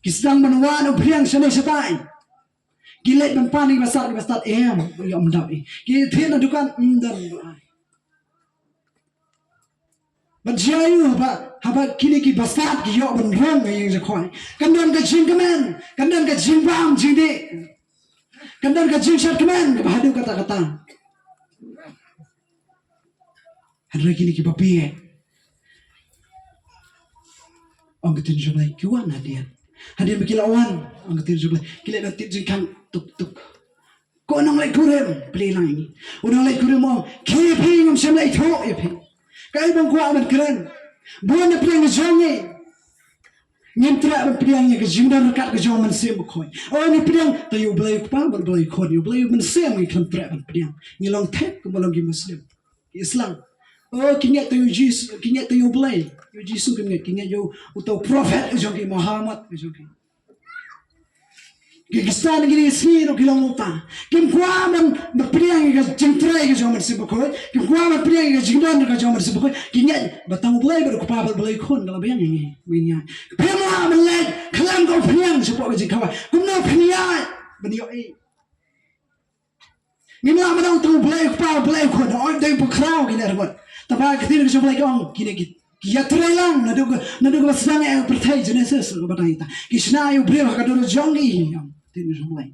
Ki sdang ban wad umphniang shane shatai. Ki leit ban pan ïa kiba stad, kiba stad em, ïa, ym dap ei. Ki thied na dukan, ym don ba ai. Bad jia aiu haba, haba kine kiba stad ki ïoh ban rung ha ïing jingkhawai? Kan don ka jingkmen, kan don ka jingbam jingdih, kan don ka jingshad kmen kaba haduh katta katta. Hynrei kine kiba bieit, ong ka ktien jong U Blei, ki wan hadien. Hadien ba ki la wan, ong ka ktien jong U Blei, ki leit ban tied jingkhang tuk tuk. Ko nongleit kurim, plie lang ïa ngi. U nongleit kurim u ong, khie phi, ngam shym la ithuh ïa phi. Kaei ba nga kwah ban kren? Bun na pdeng ka jong ngi ngim treh ban pdiang ïa ka jingdon ryngkat ka jong u Mynsiem Bakhuid. O, ngi pdiang tang ïa U Blei U Kpa bad U Blei U Khun, ïa U Blei U Mynsiem ngi khlem treh ban pdiang. Ngi long thik kumba long ki Muslim, ki Islam. O, ki ngeit tang ïa U Jisu, ki ngeit tang ïa U Blei, ïa U Jisu kim ngeit, ki ngeit ïa uta u prophet ka jong ki, Muhammad ka jong ki. Ki Khristan kine ki sngi ruh ki long uta. Kim kwah ban, ban pdiang ïa ka jingtrei ka jong u Mynsiem Bakhuid. Kim kwah ban pdiang ïa ka jingdon ka jong u Mynsiem Bakhuid. Ki ngeit ba tang U Blei bad U Kpa bad U Blei U Khun ka la biang ïa ngi. Ngin ïa, phim lah ban leit khlem ka umphniang shapoh ka jingkhawai. Kumno phin ïaid ban ïohi? Ngim lah ban ong tang U Blei U Kpa, U Blei U Khun. Hooid, dei ba khraw kine ruh. Tangba ka ktien ka jong U Blei ka ong kine ki, Ki ïatrei lang naduh ka, naduh kaba sdang ïa ka pyrthei, Genesis ka batai ta. Ki shna ïa u briew ha ka dur jong ki, ïa, tin jong lai.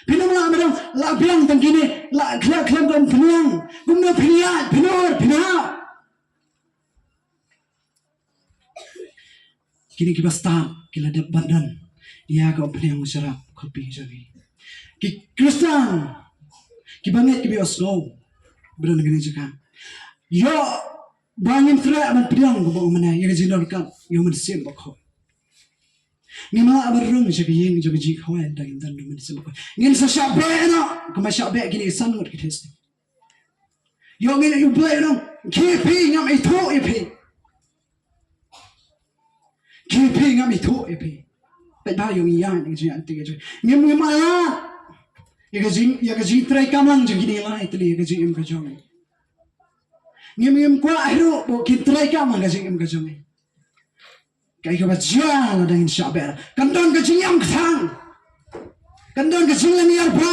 Phin ym lah ban ong, lah biang tang kine, lah khlem khlem ka umphniang. Kumno phin ïaid, phin ur, phin hap. Kine kiba stad ki la dep ban don ïa ka umphniang u sharap khublei jong ngi. Ki Khristan kiba ngeit kiba ïohsngew ba don kane jaka. Ïoh ba ngim treh ban pdiang kumba ong mynne ïa ka jingdonkam ïa u Mynsiem Bakhuid. Ngim lah ban rung sha ka ïing jong ka jingkhawai lada ngim don u Mynsiem Bakhuid. Ngin sa shah beh noh kumba shah beh kine ki san ngut ki Khristan. Ïoh ngin ïa U Blei u ong, khie phi ngam ithuh ïa phi. Khie phi ngam ithuh ïa phi. Peit ba ïoh ngi ïa ka jingïaid lynti ka jong. Ngim ngim ïa ïa ka jing ïa ka jingtrei kam lang jong kine lai tylli ïa ka jingim ka jong ngi. Ngim ngim kwah hi ruh ba kin trei kam lang ka jingim ka jong ngi. Kaei kaba jia lada ngin shah beh. Kan don ka jingïam kthang. Kan don ka jinglynñiar ba.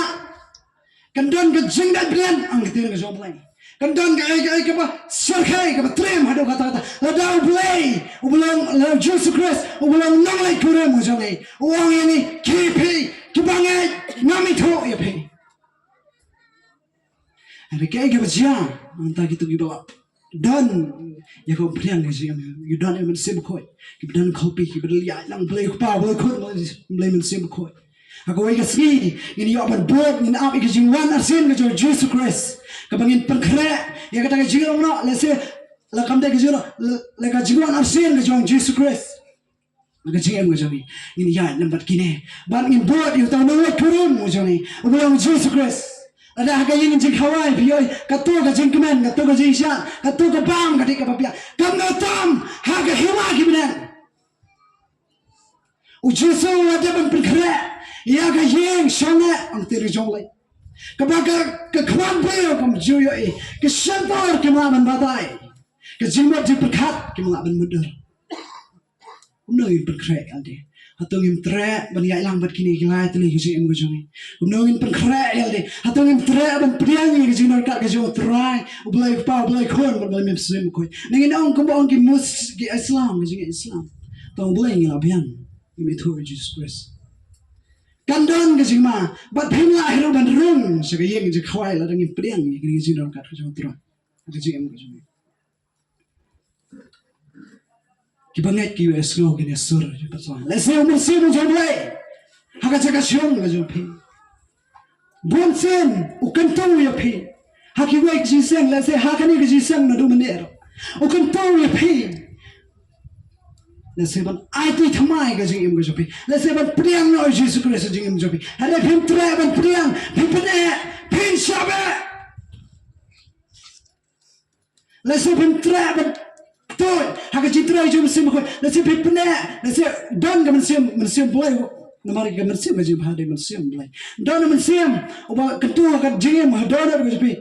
Kan don ka jingdait bniat ang ktien ka jong U Blei. Kan don kaei kaei kaba syrkhei kaba triem haduh katta katta. Lada U Blei, U Blei, lada U Jisu Khrist, U Blei u nongleit kurim u jong ngi. U ong ïa ngi, khie phi kiba ngeit, ngam ithuh ïa phi. Hynrei kaei kaba jia, nangta kito kiba don ïa ka umphniang ka jingim, ïa don ïa u Mynsiem Bakhuid, kiba don khublei, kiba don ïa lang Blei Kpa, Blei Khun, Blei Mynsiem Bakhuid. Ha kawei ka sngi ngin ïoh ban bud, ngin ap ïa ka jingwan arsien ka jong u Jisu Khrist, kaba ngin pynkhreh ïa kata ka jinglong noh, lehse la kam dei ka jinglong, la ka jingwan arsien ka jong u Jisu Khrist. Ka jingim ka jong ngi, ngin ïaid lem bad kine. Bad ngin bud ïa uta u nongleit kurim u jong ngi, uba long u Jisu Khrist. Lada ha ka ïing jingkhawai phi ïohi kato ka jingkmen, kato ka jingshah, kato ka bam, ka dih kaba biang, kam da tam ha ka hima ki bneng. U Jisu u la dep ban pynkhreh ïa ka ïing shongneh, ong ktien ka jong U Blei. Kaba ka, ka khmat briew kam ju ïohi, ka shyntur kim lah ban batai, ka jingmut jingpyrkhat kim lah ban mutdur. Kumno ngin pynkhreh ïalade? Hato ngim treh ban ïaid lang bad kine ki lai tylli ki jingim ka jong ngi? Kumno ngin pynkhreh ïalade? Hato ngim treh ban pdiang ïa ka jingdonkam ka jong U Trai, U Blei Kpa, U Blei Khun bad U Blei Mynsiem Bakhuid? Nangin ong kumba ong ki Mus, ki Islam, ka jingim Islam. Tang U Blei ngi la biang, ngim ithuh ïa u Jisu Khrist. Kan don ka jingma, bad phim lah hi ruh ban rung sha ka ïing jingkhawai lada ngim pdiang ïa ka jingdonkam ka jong U Trai. Ka jingim ka jong ngi. Kiba ngeit ki ïohsngew kine ki sur jong U Blei. Lehse u Mynsiem u jong U Blei ha ka jaka shong ka jong phi. Bun sien u kyntu ïa phi ha kiwei ki jingïaseng, lehse ha kane ka jingïaseng naduh mynne ruh u kyntu ïa phi. Lehse ban aiti thymmai ka jingim ka jong phi. Lehse ban pdiang noh ïa u Jisu Khrist ha jingim jong phi. Hynrei phim treh ban pdiang, phim pyneh, phim shah beh. Lehse phim treh ban tuid ha ka jingtrei jong u Mynsiem Bakhuid. Lehse phim pyneh, lehse don ka mynsiem, mynsiem Blei. Namar ka mynsiem ka jingbha dei mynsiem Blei. Don ka mynsiem uba kyntu ha ka jingim, ha ka dohnud ka jong phi.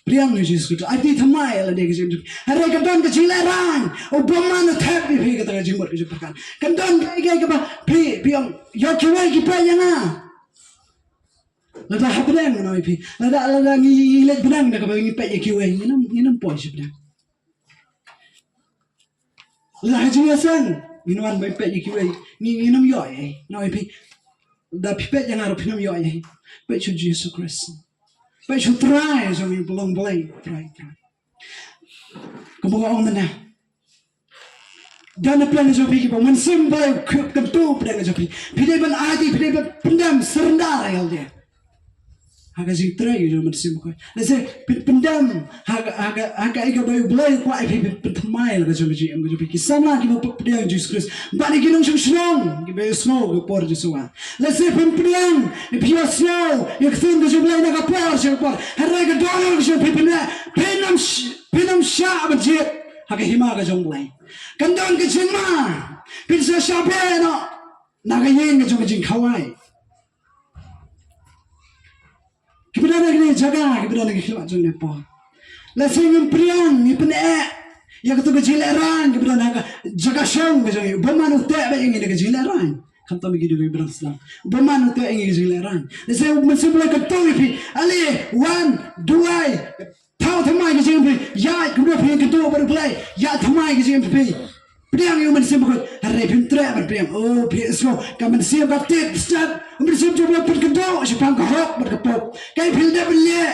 Pdiang ïa u Jisu Khrist. Aiti thymmai ïalade ka jingim jong phi. Hynrei ka don ka jinglehraiñ, u bymman u thep ïa phi kata ka jingmut ka jingpyrkhat. Ka don kaei kaei kaba phi, phi ong, ïoh kiwei ki peit ïa nga. Lada ha pdeng, ngan ong ïa phi. Lada, lada ngi, ngi leit pdeng da kaba ngi peit ïa kiwei, ngin ym, ngin ym poi sha pdeng. Lada ha jingïaseng ngin wan ban peit ïa kiwei, ngi, ngin ym ïoh ei ei, ngan ong ïa phi. Lada phi peit ïa nga ruh phin ym ïoh ei ei. Peit sha u Jisu Khrist. Peit sha u Trai jong ngi, uba long Blei, Trai, Trai. Kumba nga ong mynne, don na pdeng jong phi kiba u Mynsiem Blei u kyntu pdeng jong phi. Phi dei ban aiti, phi dei ban pyndem, surrender ïalade ha ka jingtrei jong u Mynsiem Bakhuid. Lehse phin pyndem ha ka, ha ka, ha kaei kaba u Blei u kwah ïa phi, phin pynthymmai ïa la ka jong ka jingim ka jong phi. Ki samla kiba pdiang ïa u Jisu Khrist bad ïa ki nongshong shnong kiba ïohsngew ka por Jisu. Lehse phin pdiang, phi ïohsngew ïa ka ktien ka jong u Blei na ka por sha ka por. Hynrei ka dohnud ka jong phi, phin, phin ym sh-, phin ym shah ban jied ha ka hima ka jong u Blei. Kan don ka jingma, phin sa shah beh noh na ka ïing ka jong ka jingkhawai. Kiba don ha kane ka jaka, kiba don ha ka khlieh jong ngi por. Lehse ngim pdiang, ngim pyneh ïa kato ka jinglehraiñ kaba don ha ka jaka shong ka jong ngi. U bymman u teh beit ïa ngi da ka jinglehraiñ. Khamtam ïa ki dei kiba don sdang. U bymman u teh ïa ngi da ka jinglehraiñ. Lehse u Mynsiem Blei u kyntu ïa phi. Ale, wan, duwai. Thaw thymmai ka jingim phi, ïaid kumno phi kynduh bad U Blei, ïaid thymmai ka jingim phi. Pdiang ïa U Mynsiem Bakhuid, hynrei phim treh ban pdiang. O phi sngew ka mynsiem ka tip stad, U Mynsiem jong U Blei pynkynduh shaphang ka hok bad ka pop. Kaei phi dep ban leh,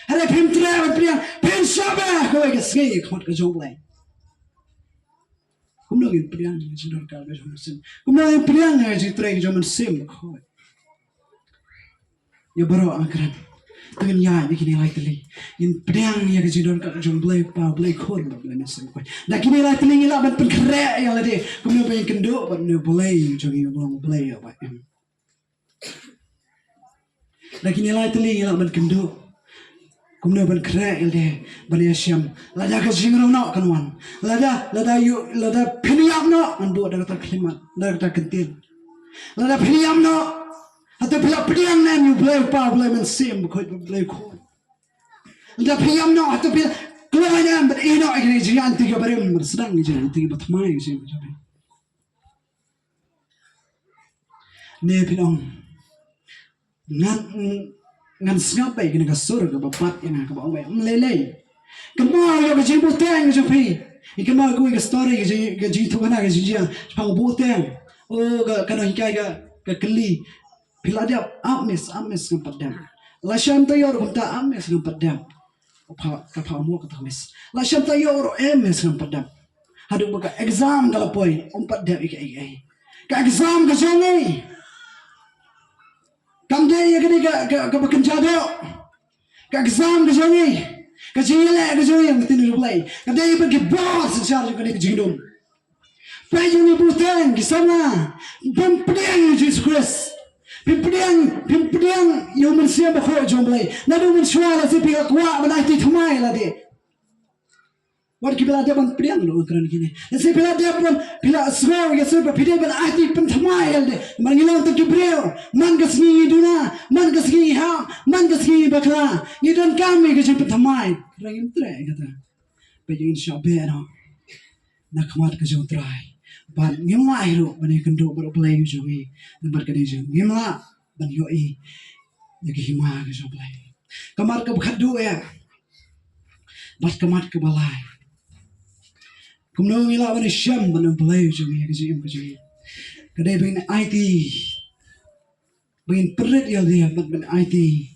hynrei phim treh ban pdiang, phin shah bha kawei ka sngi ha khmat ka jong U Blei. Kumno ngin pdiang ïa ka jingdonkam ka jong U Mynsiem? Kumno ngin pdiang ïa ka jingtrei ka jong U Mynsiem Bakhuid? Ïa baroh nga kren. Te ngin ïaid ïa kine lai tylli. Ngin pdiang ïa ka jingdonkam ka jong U Blei Kpa, U Blei Khun bad U Blei Mynsiem Bakhuid. Da kine lai tylli ngi lah ban pynkhreh ïa lade kumno ba ngin kynduh bad une U Blei jong ngi, U Blei, U Blei uba im. Da kine lai tylli ngi lah ban kynduh kumno ban khreh ïa lade ban ïashem. Lada ka jingrong noh kan wan, lada, lada ïoh, lada phin ïap noh, ngan buh da kata ka khyllipmat, da kata ka ktien. Lada phin ïap noh, hato phi la pdiang ne em ïa U Blei Kpa, U Blei Mynsiem Bakhuid, U Blei Khun? Lada phi ïap noh, hato phi la kloi ne em ban ïehnoh ïa kine ki jingïaid lynti kiba rim, ban sdang ïa ki jingïaid lynti kiba thymmai, ki jingïaid lynti kiba rim? Ne phin ong, ngan, ngan sngap beit kane ka sur kaba bat ïa nga kaba ong beit, ym lei lei. Kynmaw ïa ka jingbuhteng ka jong phi. Kynmaw kawei ka story, ka jing, ka jingthoh kane ka jingjia shaphang buhteng. O ka, ka nonghikai ka, ka kylli, phi la dep? Ap miss, ap miss, ngam pat dep. Lashai mynta ïoh ruh kumta? Ap miss, ngam pat dep. Ka pha, ka pha mo kata ka miss. Lashai mynta ïoh ruh, em miss, ngam pat dep. Haduh ba ka exam ka la poi, ym pat dep ïa kaei kaei. Ka exam ka jong ngi, kam dei ïa kane ka, ka, kaba kynja doh. Ka exam ka jong ngi, ka jingïaleh ka jong ngi ïa ka ktien U Blei, ka dei bad ki bor synshar jong kane ka jingdum. Peit ïa une u buhteng, ki samla, phim pdiang ïa U Jisu Khrist. Phim pdiang, phim pdiang ïa U Mynsiem Bakhuid jong U Blei. Naduh mynshuwa lehse phi la kwah ban aiti thymmai ïa lade. Wat kiba la dep ban pdiang ruh, nga kren kine. Lehse phi la dep ban, phi la sngew ïa ka sur ba phi dei ban aiti pynthymmai ïa lade. Namar ngi long tang ki briew. Man ka sngi ngi duna, man ka sngi ngi hap, man ka sngi ngi bakla, ngi donkam ïa ka jingpynthymmai. Hynrei ngim treh ïa kata. Peit, ngin shah beh noh na khmat ka jong U Trai. Bad ngim lah hi ruh ban ïakynduh bad U Blei u jong ngi. Namar ka dei jong ngim lah ban ïohi ïa ka hima ka jong U Blei. Ka mat kaba khatduh ïa, bad ka mat kaba lai. Kumno ngi lah ban ïashem bad U Blei u jong ngi ha ka jingim ka jong ngi? Ka dei ba ngin aiti, ba ngin pynrit ïa lade bad ban aiti,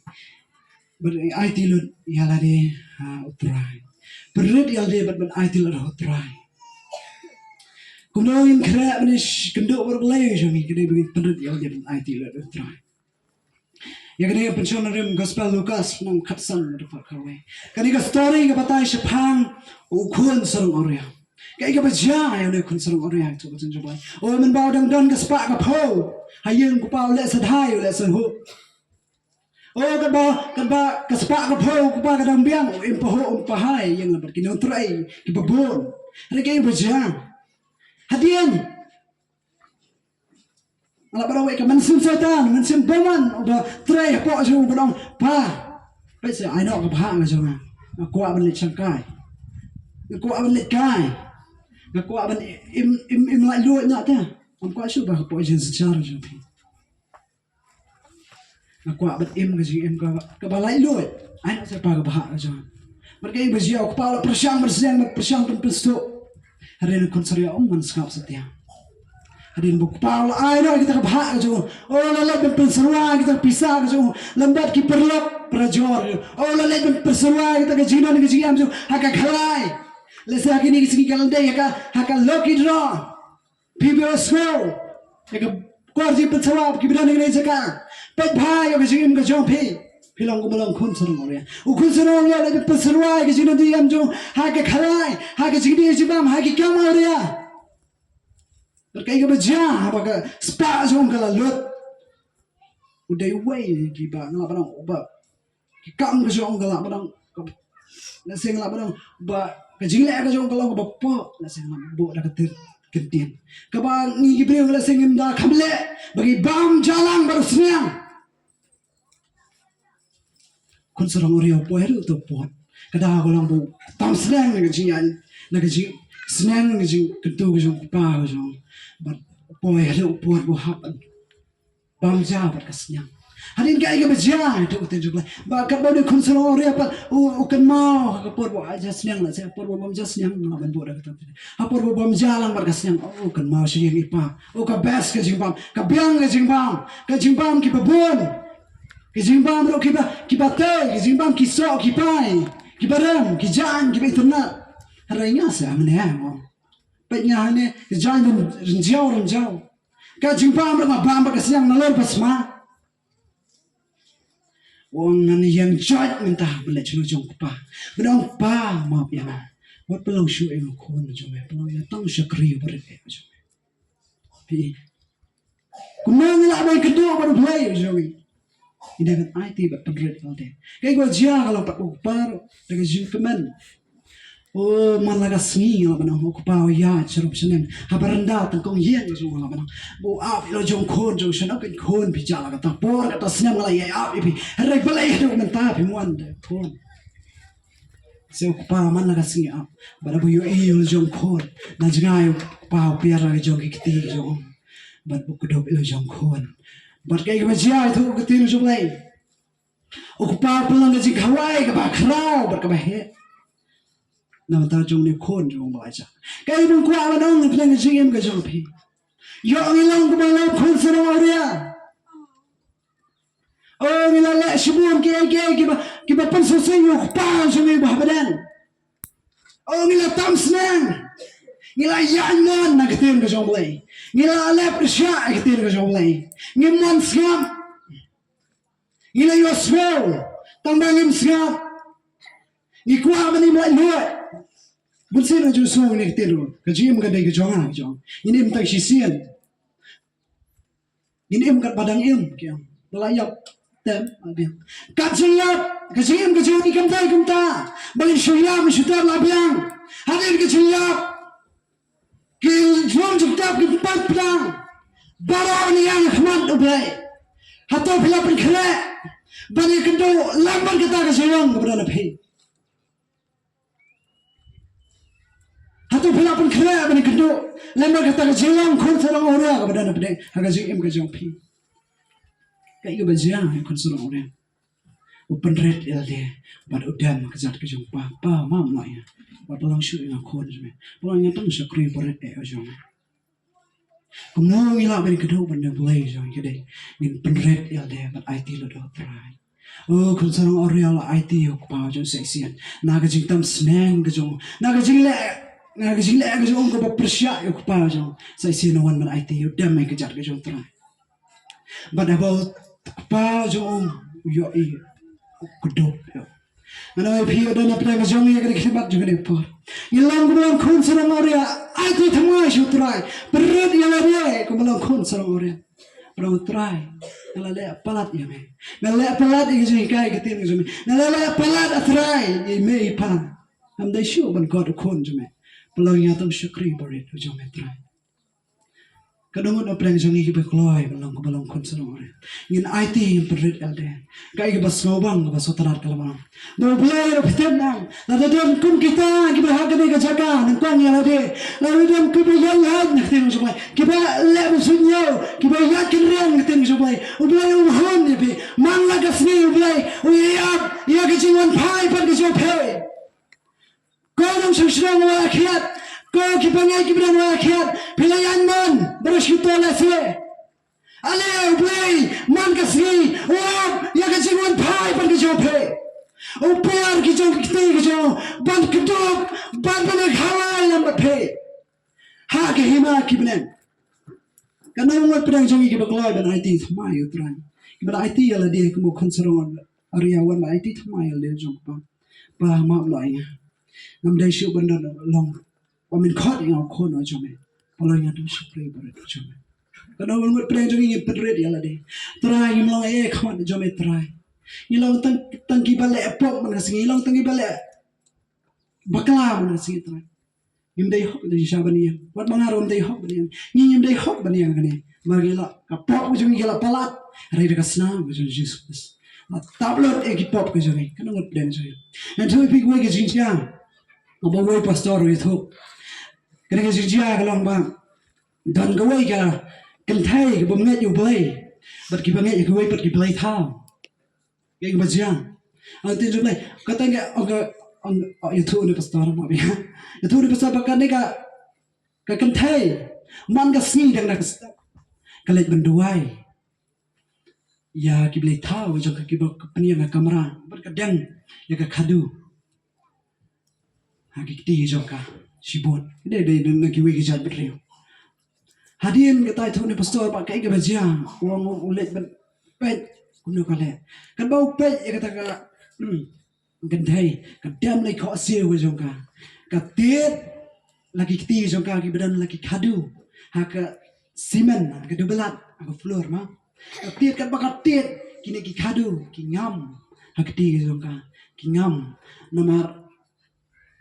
bad aiti lut ïa lade ha U Trai. Pynrit ïa lade bad ban aiti lut ha U Trai. Kumno ngin khreh ban ïakynduh bad U Blei u jong ngi? Ka dei ba ngin pynrit ïa lade ban aiti lut ha U Trai. Ïa kane ngan pynshong na rim Gospel Lukas lynnong khatsan, dkhot khatwei. Kane ka story ka batai shaphang u khun sarong awria. Kaei kaba jia ïa une u khun sarong awria, to ka jong jong bai. O, mynba u dang don ka spah ka phew ha ïing u kpa, u leh sa dai, u leh sa huh. O, katba, katba ka spah ka phew u kpa ka dang biang, u im pahuh, u im pahai ïa ïing lem bad ki nongtrei kiba bun. Hynrei kaei kaba jia? Hadien nga lah ban ong, ka mynsiem Soitan, mynsiem bymman, uba trei hapoh jong u, ba ong, pa, peit sa, ai noh ka bhah ka jong nga. Nga kwah ban leit shangkai. Nga kwah ban leit kai. Nga kwah ban im, im, im laitluid noh te. Ngam kwah shuh ba hapoh jingsynshar jong phi. Nga kwah ban im ka jingim kaba, kaba laitluid. Ai noh sa pa ka bhah ka jong nga. Bad kaei ba jia? U kpa u la pyrshang ban sdang, ban pyrshang ban pynstuh. Hadien u khun sarong awria um ban sngap satia. Hadien ba u kpa u la ai noh kita ka bhah ka jong u, u la leit ban pynsyrwa kita ka pisa ka jong u lem bad ki paralok parajor. U la leit ban pynsyrwa kita ka jingdon ka jingem jong u ha ka khalai. Lehse ha kine ki sngi ka la dei ha ka, ha ka lucky draw. Phi, phi ïohsngew ïa ka khubor jingpynsyrwa, kiba don ha kane ka jaka. Peit bha ïa ka jingim ka jong phi. Phi long kumba long u khun sarong awria. U khun sarong awria u la pynsyrwa ïa ka jingdon jingem jong u ha ka khalai, ha ka jingdih jingbam, ha ki kam awria. Bad kaei kaba jia haba ka spah jong u ka la lut? U dei uwei na kiba, nga lah ban ong, uba, ki kam ka jong u ka lah ban ong, ka, lehse nga lah ban ong ba ka jingleh ka jong u ka long kaba pop, lehse nga lah ban buh da ka ter, kyntien kaba ngi ki briew lehse ngim da kham leh, ba ngi bam ja lang bad u sniang. Khun sarong awria u poi haduh uto u pud. Ka daw ka long ba u tam sneng na ka jingïaid, na ka jingsneng, na ka jingkyntu ka jong u kpa ka jong u. Bad u poi haduh u pud ba u hap ban bam ja bad ka sniang. Hadien kaei kaba jia, ïa uto ka ktien jong U Blei. Ba katba une u khun sarong awria pat u, u kynmaw ha ka por ba u ai ja sniang, lehse ha por ba u bam ja sniang, nga ban buh da kata. Ha por ba u bam ja lang bad ka sniang, u kynmaw sha ïing i pa. Oh, ka best ka jingbam, ka biang ka jingbam, ka jingbam kiba bun. Ka jingbam ruh kiba, kiba tei, ka jingbam ki soh ki pai, kiba rem, ki jaiñ, kiba itynnad. Hynrei nga sa mynne mo. Peit nga hangne, ka jaiñ rem, rem jaw, rem jaw. Ka jingbam ruh nga bam bad ka sniang nalor ba sma. U ong ngan ïeng joit mynta ban leit sha u jong u kpa. Ban ong, Kpa, map ïa nga. Wat pynlong shuh ïa u khun jong me, pynlong ïa tang u shakri uba rit eh u jong me. Phi i. Kumno ngi lah ban kynduh bad U Blei u jong ngi. Ngi dei ban aiti bad pynrit ïa lade. Kaei kaba jia ka long pat u kpa ruh da ka jingkmen. Oh, man la ka sngi nga lah ban ong, u kpa u ïaid sharum shaneng ha baranda tang kong ïing ka jong u, nga lah ban ong, ba u ap ïa la u jong u khun jong u, shano keiñ khun phi jah la kata por kata snem nga la ïai ap ïa phi. Hynrei balei haduh mynta phim wan da u khun? Sa u kpa man la ka sngi ap bad haba u ïohi ïa la u jong u khun, na jngai u kpa u piar la ka jong ki kti ka jong u bad u kdup ïa la u jong u khun. Bad kaei kaba jia, ïathuh ka ktien jong U Blei. U kpa u pynlong ka jingkhawai kaba khraw bad kaba heh na ka bynta jong une u khun jong u ba la jah. Kaei ban kwah ban ong na pdeng ka jingim ka jong phi? Ïoh ngi long kumba long u khun sarong awria. Oh, ngi la leh shibun kiei kiei kiba, kiba pynsngewsih ïa u kpa jong ngi uba ha bneng. Oh, ngi la tam sneng. Ngi la ïaid mon na ka ktien ka jong U Blei. Ngi la leh pyrshah ïa ka ktien ka jong U Blei. Ngi mon sngap. Ngi la ïohsngew tang ba ngim sngap. Ngi kwah ban im laitluid. Bunsien nga ju sngew ïa kane ka ktien ruh, ka jingim ka dei ka jong nga, ka jong. Ngin im tang shisien. Ngin im katba dang im, ki ong. Ba la ïap, tem, la biang. Ka jingïap, ka jingim ka jong ngi kam dei kumta ba ngin shu ïap, ngin shu tem, la biang. Hadien ka jingïap, ki jingim jingtep ki pynpang. Baroh ngi ïeng ha khmat U Blei. Hato phi la pynkhreh ban ïakynduh lem bad kata ka jinglong kaba don ha phi? Hato phi la pynkhreh ban ïakynduh lem bad kata ka jinglong khun sarong awria kaba don ha pdeng ha ka jingim ka jong phi? Kaei kaba jia ïa u khun sarong awria? U pynrit ïa lade bad u dem ha kjat ka jong u kpa. Kpa, map noh ïa nga. Wat pynlong shuh ïa nga u khun jong me. Pynlong ïa nga tang u shakri uba rit eh u jong me. Kumno ngi lah ban ïakynduh bad une U Blei jong ngi? Ka dei ngin pynrit ïa lade bad aiti lut ha u Trai. Oh, khun sarong awria la aiti ïa u kpa jong u sa shisien na ka jingtam sneng ka jong u, na ka jingleh, na ka jingleh ka jong u kaba pyrshah ïa u kpa jong u sa shisien, u wan ban aiti ïa u, dem ha kjat ka jong u Trai. Bad haba u kpa jong u u ïohi, u kdup ïa u. Ngan ong ïa phi, ïa don na pdeng ka jong ngi, ïa kane ka khlieh mat jong kane ka por, ngi long kumba long u khun sarong awria. Aiti thymmai sha u Trai. Pynrit ïa lade kumba long u khun sarong awria. Pynlong, Trai, nga la leh palat ïa me. Nga la leh palat ïa ka jinghikai ka ktien ka jong me. Nga la leh palat, ah Trai, ïa me i pa. Ngam dei shuh ban kot u khun jong me. Pynlong ïa nga tang u shakri uba rit u jong me, Trai. Ka don ngut na pdeng jong ngi kiba kloi ban long kumba long u khun sarong awria. Ngin aiti, ngin pynrit ïa lade. Kaei kaba sngewbang kaba sngewtynnat ka long ba U Blei u la pyntip, nang lada don kum kita kiba ha kane ka jaka nyngkong ïa lade, lada don kiba ïaid ïaid na ka ktien jong U Blei, kiba leh ba sngewthuh, kiba ïaid kynriang na ka ktien jong U Blei, U Blei u hun ïa phi. Man la ka sngi U Blei u ïai ap ïa ka jingwan phai pat ka jong phi. Ko nongshong shnong wa khiat, ko ki bangeit kiba don wa khiat, phi la ïaid mon baroh shi to lehse. Ale U Blei man ka sngi u ap ïa ka jingwan phai pat ka jong phi. U piar ki jong ki kti ki jong ban kdup, ban ban khawai lem bad phi ha ka hima ki bneng. Ka don ngut pdeng jong ngi kiba kloi ban aiti thymmai ïa u Trai, kiba la aiti ïa lade kum u khun sarong awria, wan ban aiti thymmai ïa lade jong u kpa. Kpa, map noh ïa nga. Ngam dei shuh ban don long ba men khot ïa nga u khun u jong me. Pynlong ïa nga tang u shakri uba rit u jong me. Ka don ngut pdeng jong ngi ngin pynrit ïa lade. Trai, ngim long ei ei ha khmat jong me, Trai. Ngi long tang, tang kiba leh pop man ka sngi, ngi long tang kiba leh bakla man ka sngi, Trai. Ngim dei hok da jingshisha ban ïeng. Wat ba nga ruh ngam dei hok ban ïeng. Ngi ngim dei hok ban ïeng kane. Namar ngi la, ka pop ka jong ngi ka la palat. Hynrei da ka snam ka jong u Jisu Khrist, la tap lut ïa ki pop ka jong ngi. Ka don ngut pdeng jong ngi. Ngan ïathuh ïa phi kawei ka jingjia kaba uwei u pastor u ïathuh. Kane ka jingjia ka long ba don kawei ka kynthei kaba ngeit ïa U Blei. Bad kiba ngeit ïa kiwei pat ki blei thaw. Ïa kiba jia. Ang tin jong Blei. Kata nga ong ka ong ïathuh ne pastor ma bia. Ïathuh ne pastor ba kane ka ka kynthei man ka sngi dang da ka step ka leit ban duwai ïa ki blei thaw jong ka kiba pynïeng ha kamra bad ka dang ïa ka khadu ha ki kti jong ka shibun. Dei dei na kiwei ki jait bynriew. Hadien kata ïathuh ne pastor ba kaei kaba jia, u ong u leit ban peit kumno ka leh. Katba u peit ïa kata ka kynthei ka dem lei khohsiew ka jong ka. Ka tied la ki kti jong ka kiba don la ki khadu ha ka simen, ha ka dubelat, ha ka floor ma. Ka tied, katba ka tied kine ki khadu ki ngam ha kti ka jong ka, ki ngam. Namar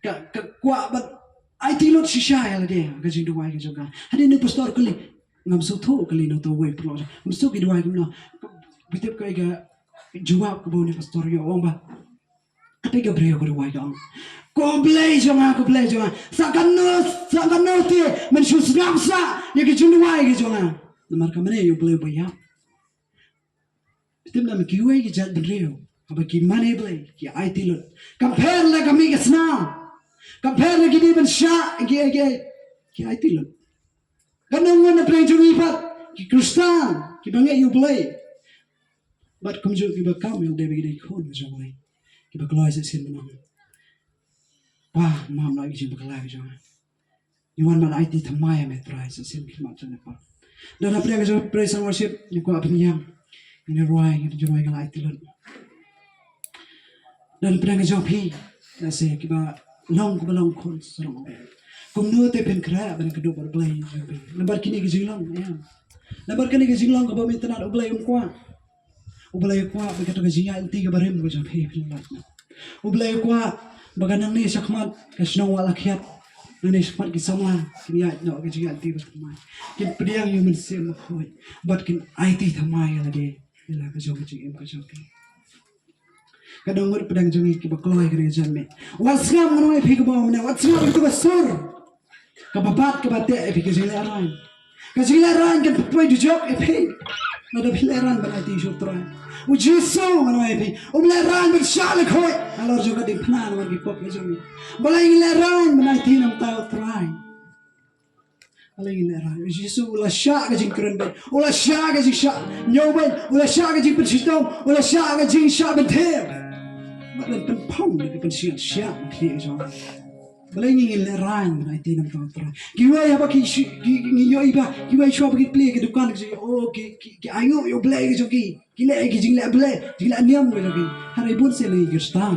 ka ka kwah ban aiti lut shisha ïa lade ha ka jingduwai ka jong ka. Hadien ne pastor kylli, ngam sngewthuh kylli na uta uwei paralok, ngam sngewthuh ki duwai kumno. Phi tip kaei ka jubab kaba une pastor ïoh, u ong ba, kata ka briew ka duwai ka ong, ko Blei jong nga, ko Blei jong nga, sa katno sa katno te men shu sngap sah ïa ki jingduwai ki jong nga. Namar ka mane ïa u Blei uba ïap. Phi tip, na kiwei ki jait bynriew haba ki mane Blei ki aiti lut. Compare la ka mih ka snam, compare la ki dei ban shah ki ki ki aiti lut. Ka nongwan na pdeng jong ngi pat ki Khristan kiba ngeit ïa u Blei. Bad kumjuh kiba kam ïa u dei ba ki dei khun jong u Blei, kiba kloi sa shisien ban ong, Pa, map noh ïa ki jingbakla ki jong nga. Ngi wan ban aiti thymmai ïa me Trai sa shisien ki mat jong ngi pat. Don hapdeng ka jong praise and worship ngi kwah ban ïeng, ngin rwai, ngin rwai, nga la aiti lut. Don hapdeng ka jong phi, lehse kiba long, kiba long khun sarong. Kumno te phin khreh ban kynduh bad U Blei jong phi? Namar kine ki jinglong, ïa. Namar kine ki jinglong kaba mynta U Blei um kwah. U Blei u kwah ba kato ka jingïaid lynti kaba rim ka jong phi phin lait noh. U Blei u kwah ba ka nangne shakhmat ka shnong Wahla Khiat, nangne shakhmat ki samla kin ïaid noh ka jingïaid lynti ba thymmai. Kin pdiang ïa u Mynsiem Bakhuid bad kin aiti thymmai ïa lade ïa la ka jong ka jingim ka jong ki. Ka dang ngut pdeng jong ngi kiba kloi kane ka jingmih. Wat sngap, ngan ong ïa phi kumno mynne, wat sngap ïa kato ka sur kaba bat kaba teh ïa phi, ka jinglehraiñ. Ka jinglehraiñ kan pynpoi dujok ïa phi. Lada phi lehraiñ ban aiti sha U Trai. U Jisu, ngan ong ïa phi, um lehraiñ ban shah lykhuid halor jong ka diengphna namar ki pop ka jong ngi. Balei ngi lehraiñ ban aiti na bynta U Trai? Balei ngi lehraiñ? U Jisu u la shah ka jingkren beiñ, u la shah ka jingshah ñiew beiñ, u la shah ka jingpynshitom, u la shah ka jingshah bynta. Bad ban pynphong da ka pynshngaiñ shah na ka khlieh ka jong u. Balei ngi, ngi lehraiñ ban aiti na bynta U Trai? Kiwei haba ki shi-, ki, ki, ngi ïohi ba kiwei shuwa ba ki plie ki dukan ki, oh, ki, ki, ki ainguh ïa U Blei ka jong ki. Ki leh ki jingleh Blei, jingleh niam ka jong ki. Hynrei bun sien ngi Khristan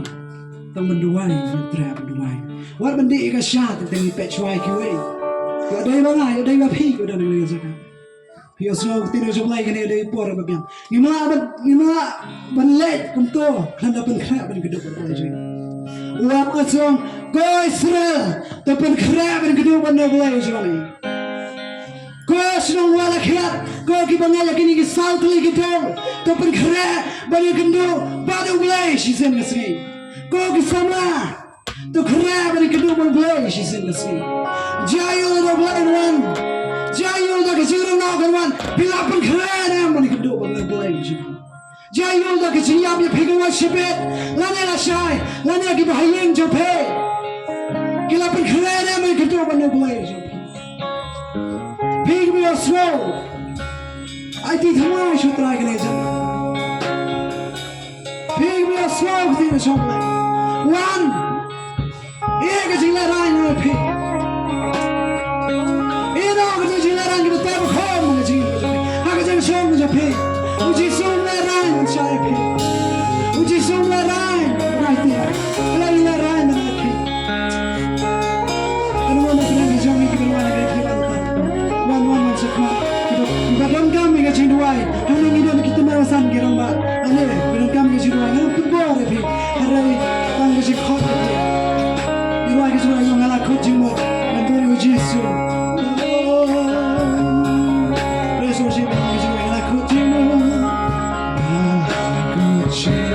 tang ban duwai, ngi treh ban duwai. Wat ban dih ïa ka sha teng teng ngi peit shuwa ïa kiwei. Ïoh dei ba nga, ïoh dei ba phi, ïoh dei ba nga, ïoh dei ba phi. Phi ïohsngew ka ktien ka jong U Blei kane, dei por ba biang. Ngim lah ban, ngim lah ban leit kumto khlem da pynkhreh ban kynduh bad U Blei jong ngi. U ong, ko Israel, to pynkhreh ban kynduh bad U Blei jong ngi. Ko shnong Wahla Khiat, ko kiba ngeit ïa kine ki saw tylli ki dong, to pynkhreh ban ïakynduh bad U Blei shisien ka sngi. Ko ki samla, to khreh ban ïakynduh bad U Blei shisien ka sngi. Jia ïoh da U Blei un wan. Jia ïoh da ka jingrong noh kan wan. Phi la pynkhreh ne em ban ïakynduh bad U Blei shisien? Jia ïoh da ka jingïap ïa phi kan wan shibit lane lashai, lane kiba ha ïing jong phi ki la pynkhreh ne em ban ïakynduh bad U Blei jong phi? Phi kiba ïohsngew, aiti thymmai sha U Trai kane ka janmiet. Phi kiba ïohsngew ka ktien ka jong U Blei, wan. Ïa ka jinglehraiñ na phi. Ïa ka jinglehraiñ kaba teh ba kham ka jingim ka jong phi. Ha ka jingshong ka jong phi. U Jisu u lehraiñ sha ïa phi. U Jisu u lehraiñ na phi. U lehraiñ na phi. Kan wan na pdeng ka jong ngi kiba wan na ka jingim ka jong phi. Wan, wan, wan shakhmat. Kiba, kiba donkam ïa ka jingduwai. Hangne ngi don ki tymmen basan ki rangbah. Hangne, ngi donkam ka jingduwai, ngi pynbor ïa phi. Hynrei tang ka jingkhot ïa phi. Ngi duwai ka jingduwai, nga la khot jingmut. Ngan bun ïa u Jisu. Praise worship, ka jingduwai, nga la khot jingmut. Nga la khot jingmut.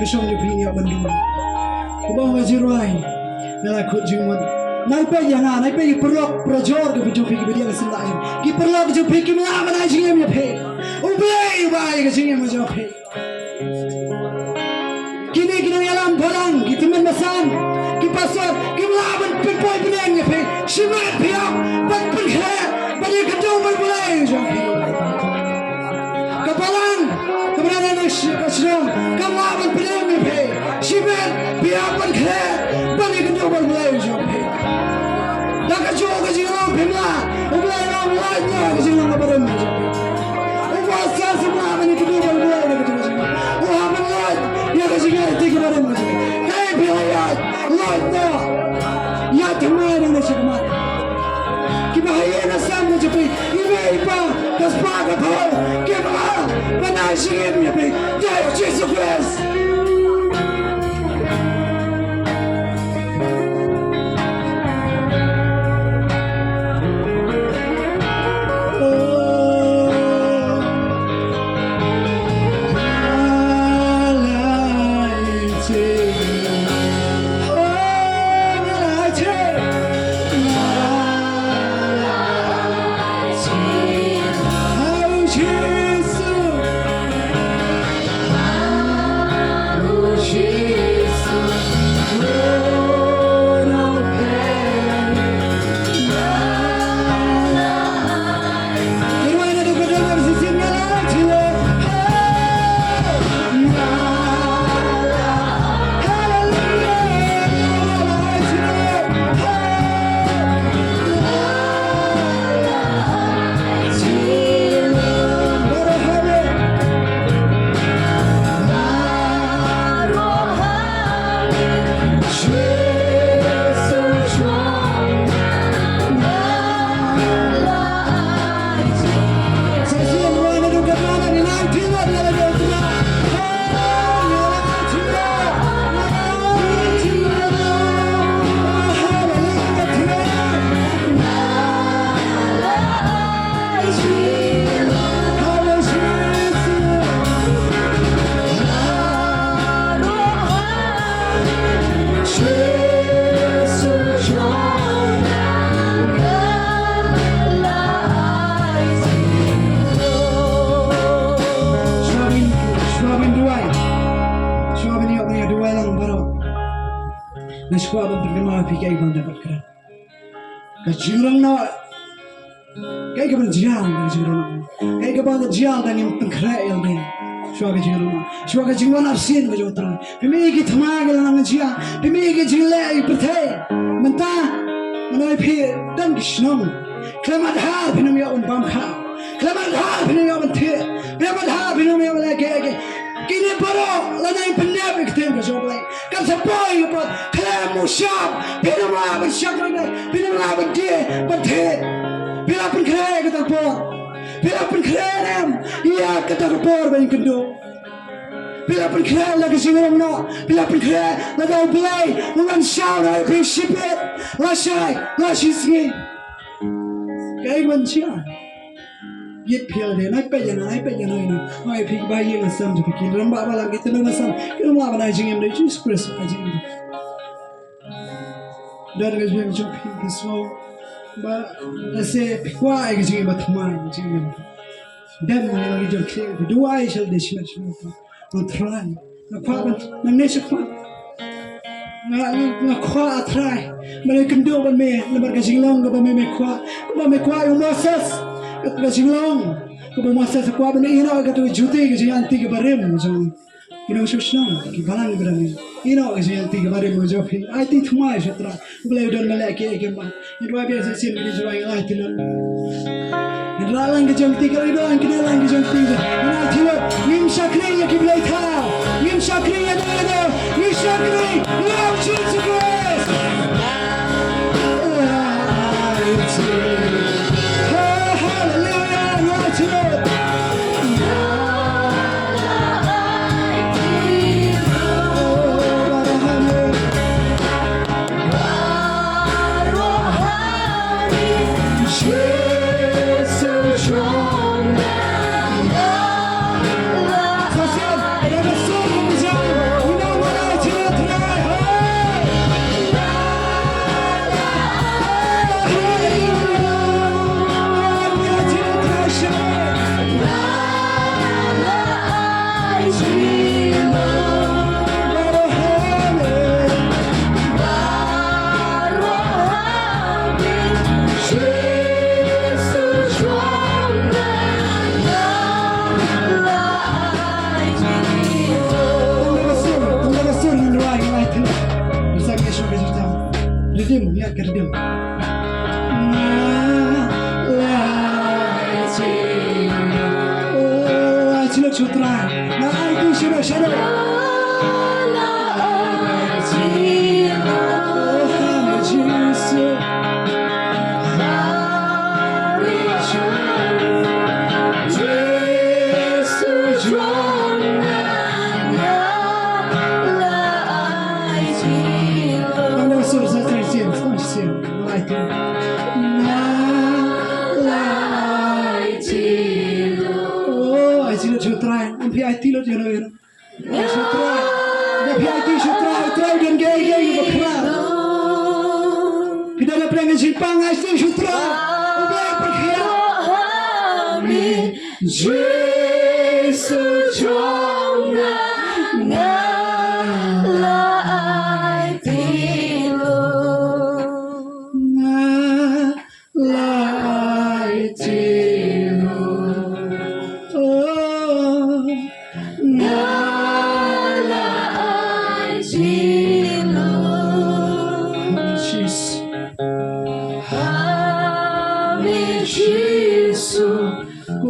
Shong jong phi ngi ïa ban dum. Kumba ong ka jingrwai. Nga la khot jingmut. Nai peit ïa nga, nai peit ki paralok parajor kiba jong phi kiba dei ka symbai. Ki paralok jong phi kim lah ban ai jingim ïa phi. U Blei uba ai ka jingim jong phi. Kine ki nongïalam balang, ki tymmen basan, ki pastor, kim lah ban pynpoi pyneng ïa phi. Shimet phi ïap ban pynkhreh ban ïakynduh bad U Blei jong phi. Ka balang kaba na ka shnong kam lah ban pynïap ïa phi. Shimet phi ïap ban khreh ban ïakynduh bad U Blei jong phi. Da kajuh ka jinglong phim lah, U Blei u ong lait noh ïa ka jinglong kaba rim jong phi. U Moses um lah ban ïakynduh bad U Blei da kajuh ka jinglong. U hap ban lait ïa ka jingïaid lynti kaba rim jong phi. Kaei phi la ïaid, lait noh. Ïaid thymmai nangne shakhmat. Kiba ha ïing ha sem ka jong phi, i mei i pa, ka spah ka phew, kim lah ban ai jingim ïa phi. Da u Jisu Khrist. Shuwa ban, shuwa ban duwai. Shuwa ban ïoh ban ïa duwai lang baroh. Nga sngewkwah ban pynkynmaw ïa phi kaei kaba ngan dep ban kren. Ka jingrong noh. Kaei kaban jia ka jingrong noh. Kaei kaba ka jia ka ngim pynkhreh ïa lade. Shuwa ka jingrong noh. Shuwa ka jingwan arsien ka jong U Trai. Phi mih ki thma ki la nang jia. Phi mih ki jingleh ki pyrthei. Mynta ngan ong ïa phi, don ki shnong. Khlem adhar phin ym ïoh ban bam kha. Khlem adhar phin ym ïoh ban thiah. Khlem adhar phin ym ïoh ban leh kiei kiei. Kine baroh la nang pyndep ïa ka ktien ka jong U Blei. Kan sa poi ka por khlem u shap, phin ym lah ban shakri ne phin ym lah ban die ban thied. Phi la pynkhreh ïa kata ka por. Phi la pynkhreh ne em ïa kata ka por ban kynduh. Phi la pynkhreh la ka jingrong noh. Phi la pynkhreh la da U Blei u ngan shaw na phi shipit, lashai lashisngi. Kaei ban jia? Ïit phi ïa lade, nai peit ïa nga, nai peit ïa nga, ïa nga. Ngai phi ba ïing ha sem jong phi, ki rangbah balang, ki tymmen basan, ki rangbah ban ai jingim da Jisu Khrist ai jingim. Don ka jingim jong phi, phi sngew ba lehse phi kwah ai ka jingim ba thymmai, jingim. Don ka jingim jong phi, phi duwai sha lade shimet shimet. Nga Trai, nga kwah ban, nangne shakhmat. Nga, nga, nga kwah, ah Trai, ban ïakynduh bad me namar ka jinglong kaba me, me kwah, kaba me kwah ïa u Moses. Ka, ka jinglong kaba u Moses u kwah ban ïehnoh ïa kata ka juti, ka jingïaid lynti kaba rim jong ki nongshong shnong, ki balang kiba dang ïehnoh ïa ka jingïaid lynti kaba rim jong phi. Aiti thymmai sha Trai. U Blei u don ban leh kiei kiei ba. Ngi duwai biang sa shisien, ngi duwai, ngi ai ti lut. Ngi rah lang ki jingïaid lynti, ngi rah lang ki jingïaid lynti. Ngi ai ti lut. Ngim shakri ïa ki blei thaw. Ngim shakri ïa dong ïa dong. Ngi shakri ïa u Jisu Khrist. Haleluya. Ngi ai ti lut. Nga la aiti. Oh, aiti lut sha u Trai. Nga aiti shaduh shaduh. Nga la aiti. Oh, ha me Jisu. Ha me Jisu jong nga. Nga la aiti. Nga la aiti. Nga la aiti. Nga la aiti. Oh, aiti lut sha u Trai. Ym phi aiti lut ïano ïano. Aiti sha u Trai. Ym phi aiti sha u Trai. U Trai u don kiei kiei kiba khraw. Phi don hapdeng ka jingpang, aiti sha u Trai. U Blei u pyrkhat. Jisu jong nga, nga la aiti lut. Nga la aiti lut. Oh, nga la aiti lut. Jisu. Ha me Jisu. Ko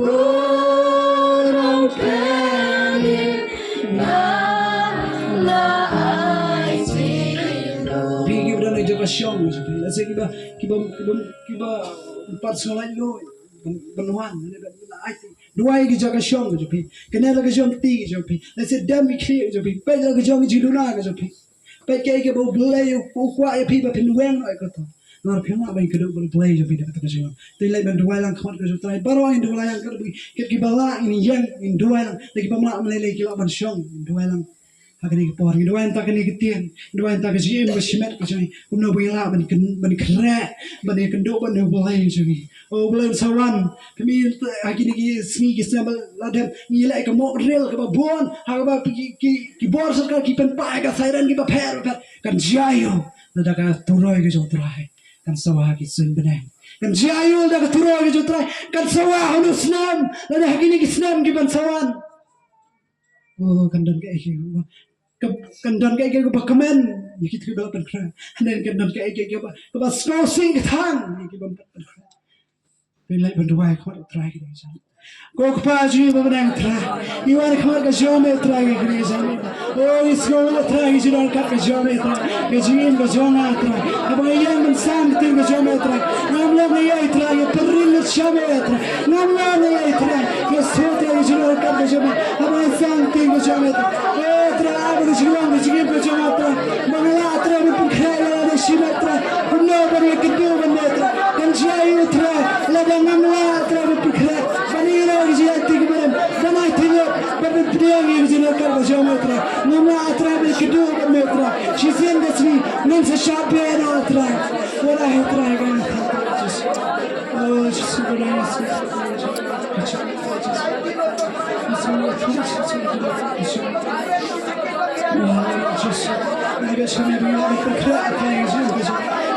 Nongpynim nga la aiti lut. Phi kiba don ha jaka shong jong phi, lehse kiba, kiba, kiba, kiba pat sngewlait loi ban, ban wan, ban, ban aiti. Duwai ki jaka shong jong phi. Kane la ka jong kti jong phi. Lehse dem ki khlieh jong phi. Peit la ka jong ki jingduna jong phi. Peit kaei kaba U Blei u kwah ïa phi ba phin weng noh ïa kata. Namar phim lah ban kynduh bad U Blei jong phi da kata ka jingim. Te leit ban duwai lang khmat ka jong U Trai. Baroh ngin duwai lang, kat kiba lah ngin ïeng ngin duwai lang. Da kiba mlah mlei lei ki lah ban shong ngin duwai lang. Ha kane ka por ngin duwai nangta kane ka ktien. Ngin duwai nangta ka jingim ba shimet ka jong ngi. Kumno ba ngin lah ban kyn, ban khreh, ban ïakynduh bad U Blei jong ngi. O Blei sa wan, phi mih ha kine ki sngi ki snem ba la dep, ngi leh ka mock drill kaba bun, ha kaba ki, ki, ki bor sorkar ki pynpah ka siren kiba pher bapher. Kan jia ïa u lada ka turoi ka jong U Trai kan sawa ha ki suiñ bneng. Kan jia ïa u lada ka turoi ka jong U Trai kan sawa ha une u snem, lada ha kine ki snem ki ban sa wan. O, kan don kaei kaei kaba, ka, kan don kaei kaei kaba kmen ïa kito kiba la pynkhreh. Hynrei kan don kaei kaei kaba, kaba sngewsih ka thang ïa kiba ym pat pynkhreh. Phin leit ban duwai khmat U Trai kine ki jingim. Ko Kpa jong ngi ba bneng Trai, ngi wan khmat ka jong me Trai kine ki jingim. O, ngi sngew Trai ki jingdonkam ka jong me Trai, ka jingim ka jong nga Trai. Haba nga ïeng ban sam ka ktien ka jong me Trai, ngam long ei ei Trai, ngi pynring lut sha me Trai. Ngam long ei ei Trai, ngi sngew Trai ki jingdonkam ka jong me. Haba nga sam ka ktien ka jong me Trai, o Trai, ai ba ka jinglong ka jingim ka jong nga Trai, ba nga lah Trai ban pynkhreh ïa lade shimet Trai. Kumno ban ïakynduh bad me Trai. Kan jia ïa u Trai lada ngam lah Trai ban pynkhreh ban ïehnoh ïa ka jingïaid lynti ki barim, ban aiti lut, ban pynpdiang ïa ka jingdonkam ka jong me Trai. Ngam lah Trai ban ïakynduh bad me Trai. Shisien ka sngi ngan sa shah beh noh Trai. Wat la hi Trai ka, o Jisu, o Jisu, o Jisu.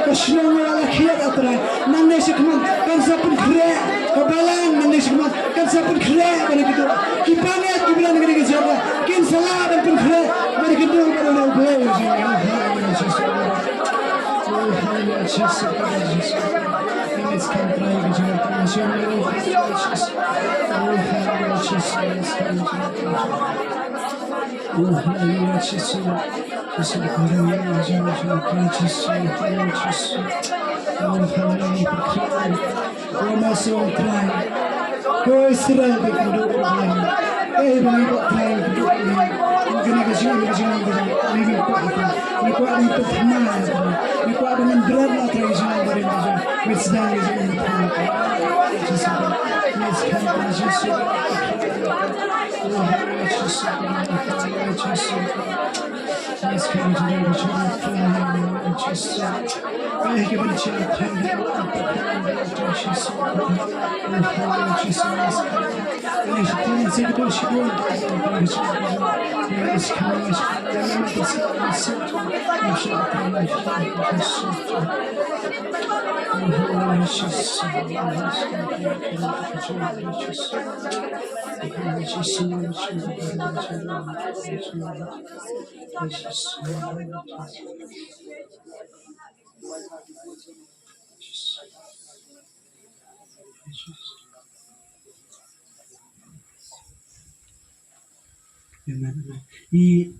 Ka shnong la khiat Trai, nangne shakhmat kan sa pynkhreh. Ka balang nangne shakhmat kan sa pynkhreh ban ïakynduh. Ki bangeit kiba don ha kane ka jaka kin sa lah ban pynkhreh ban ïakynduh bad U Blei. Oh, haleluya, Jisu. Jisu, haleluya, Jisu, Jisu, Jisu, Jisu. Oh, haleluya, Jisu. Oh, Master Trai. Ko Israel, ba kynduh, Trai. Eh, ba ngi kwah, Trai, kynduh, Trai. Kane ka jingim, ka jingim, ka jingim. Ngi kwah, Trai. Ngi kwah, ngi kwah, Trai. Ngi kwah, ngi kwah, Trai, ka jingim, ka jingim. Ngi sdang, ka jingim, Trai. Jisu, Jisu, Jisu. Amen. I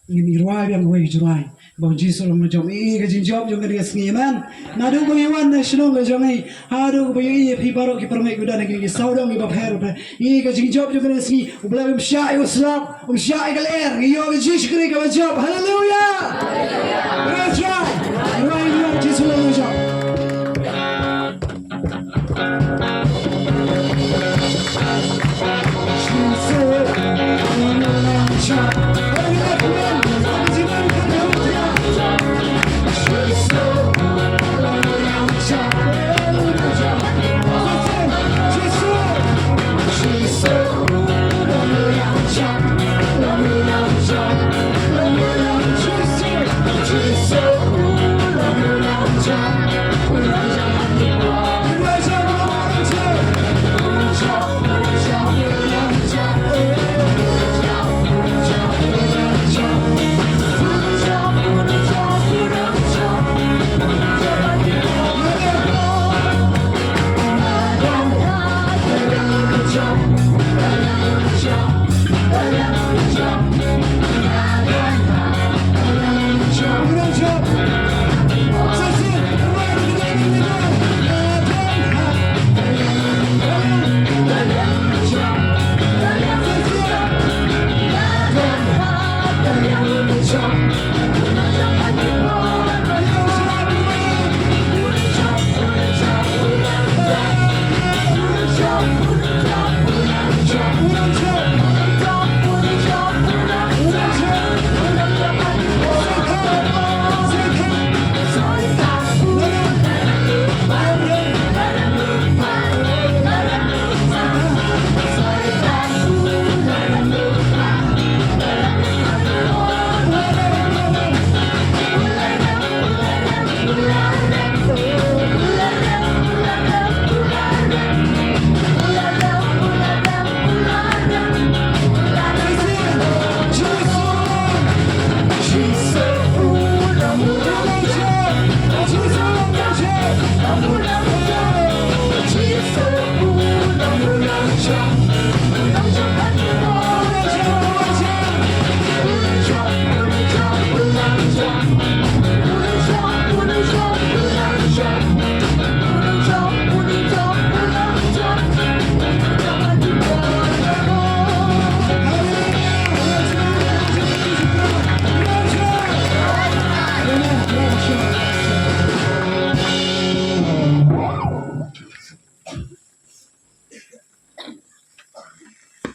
ngin ïa rwai biang wei ka jingrwai ba u Jisu u long ba jop. I ka jingjop jong kane ka sngi, amen. Naduh ba ngi wan na shnong ka jong ngi haduh ba ngi ïa phi baroh ki para bangeit ba don ha kine ki sawdong kiba pher bapher. I ka jingjop jong kane ka sngi, U Blei um shah ïa u slap, um shah ïa ka lyer. Ngi ïoh ka jingshakri kaba jop. Haleluya. Praise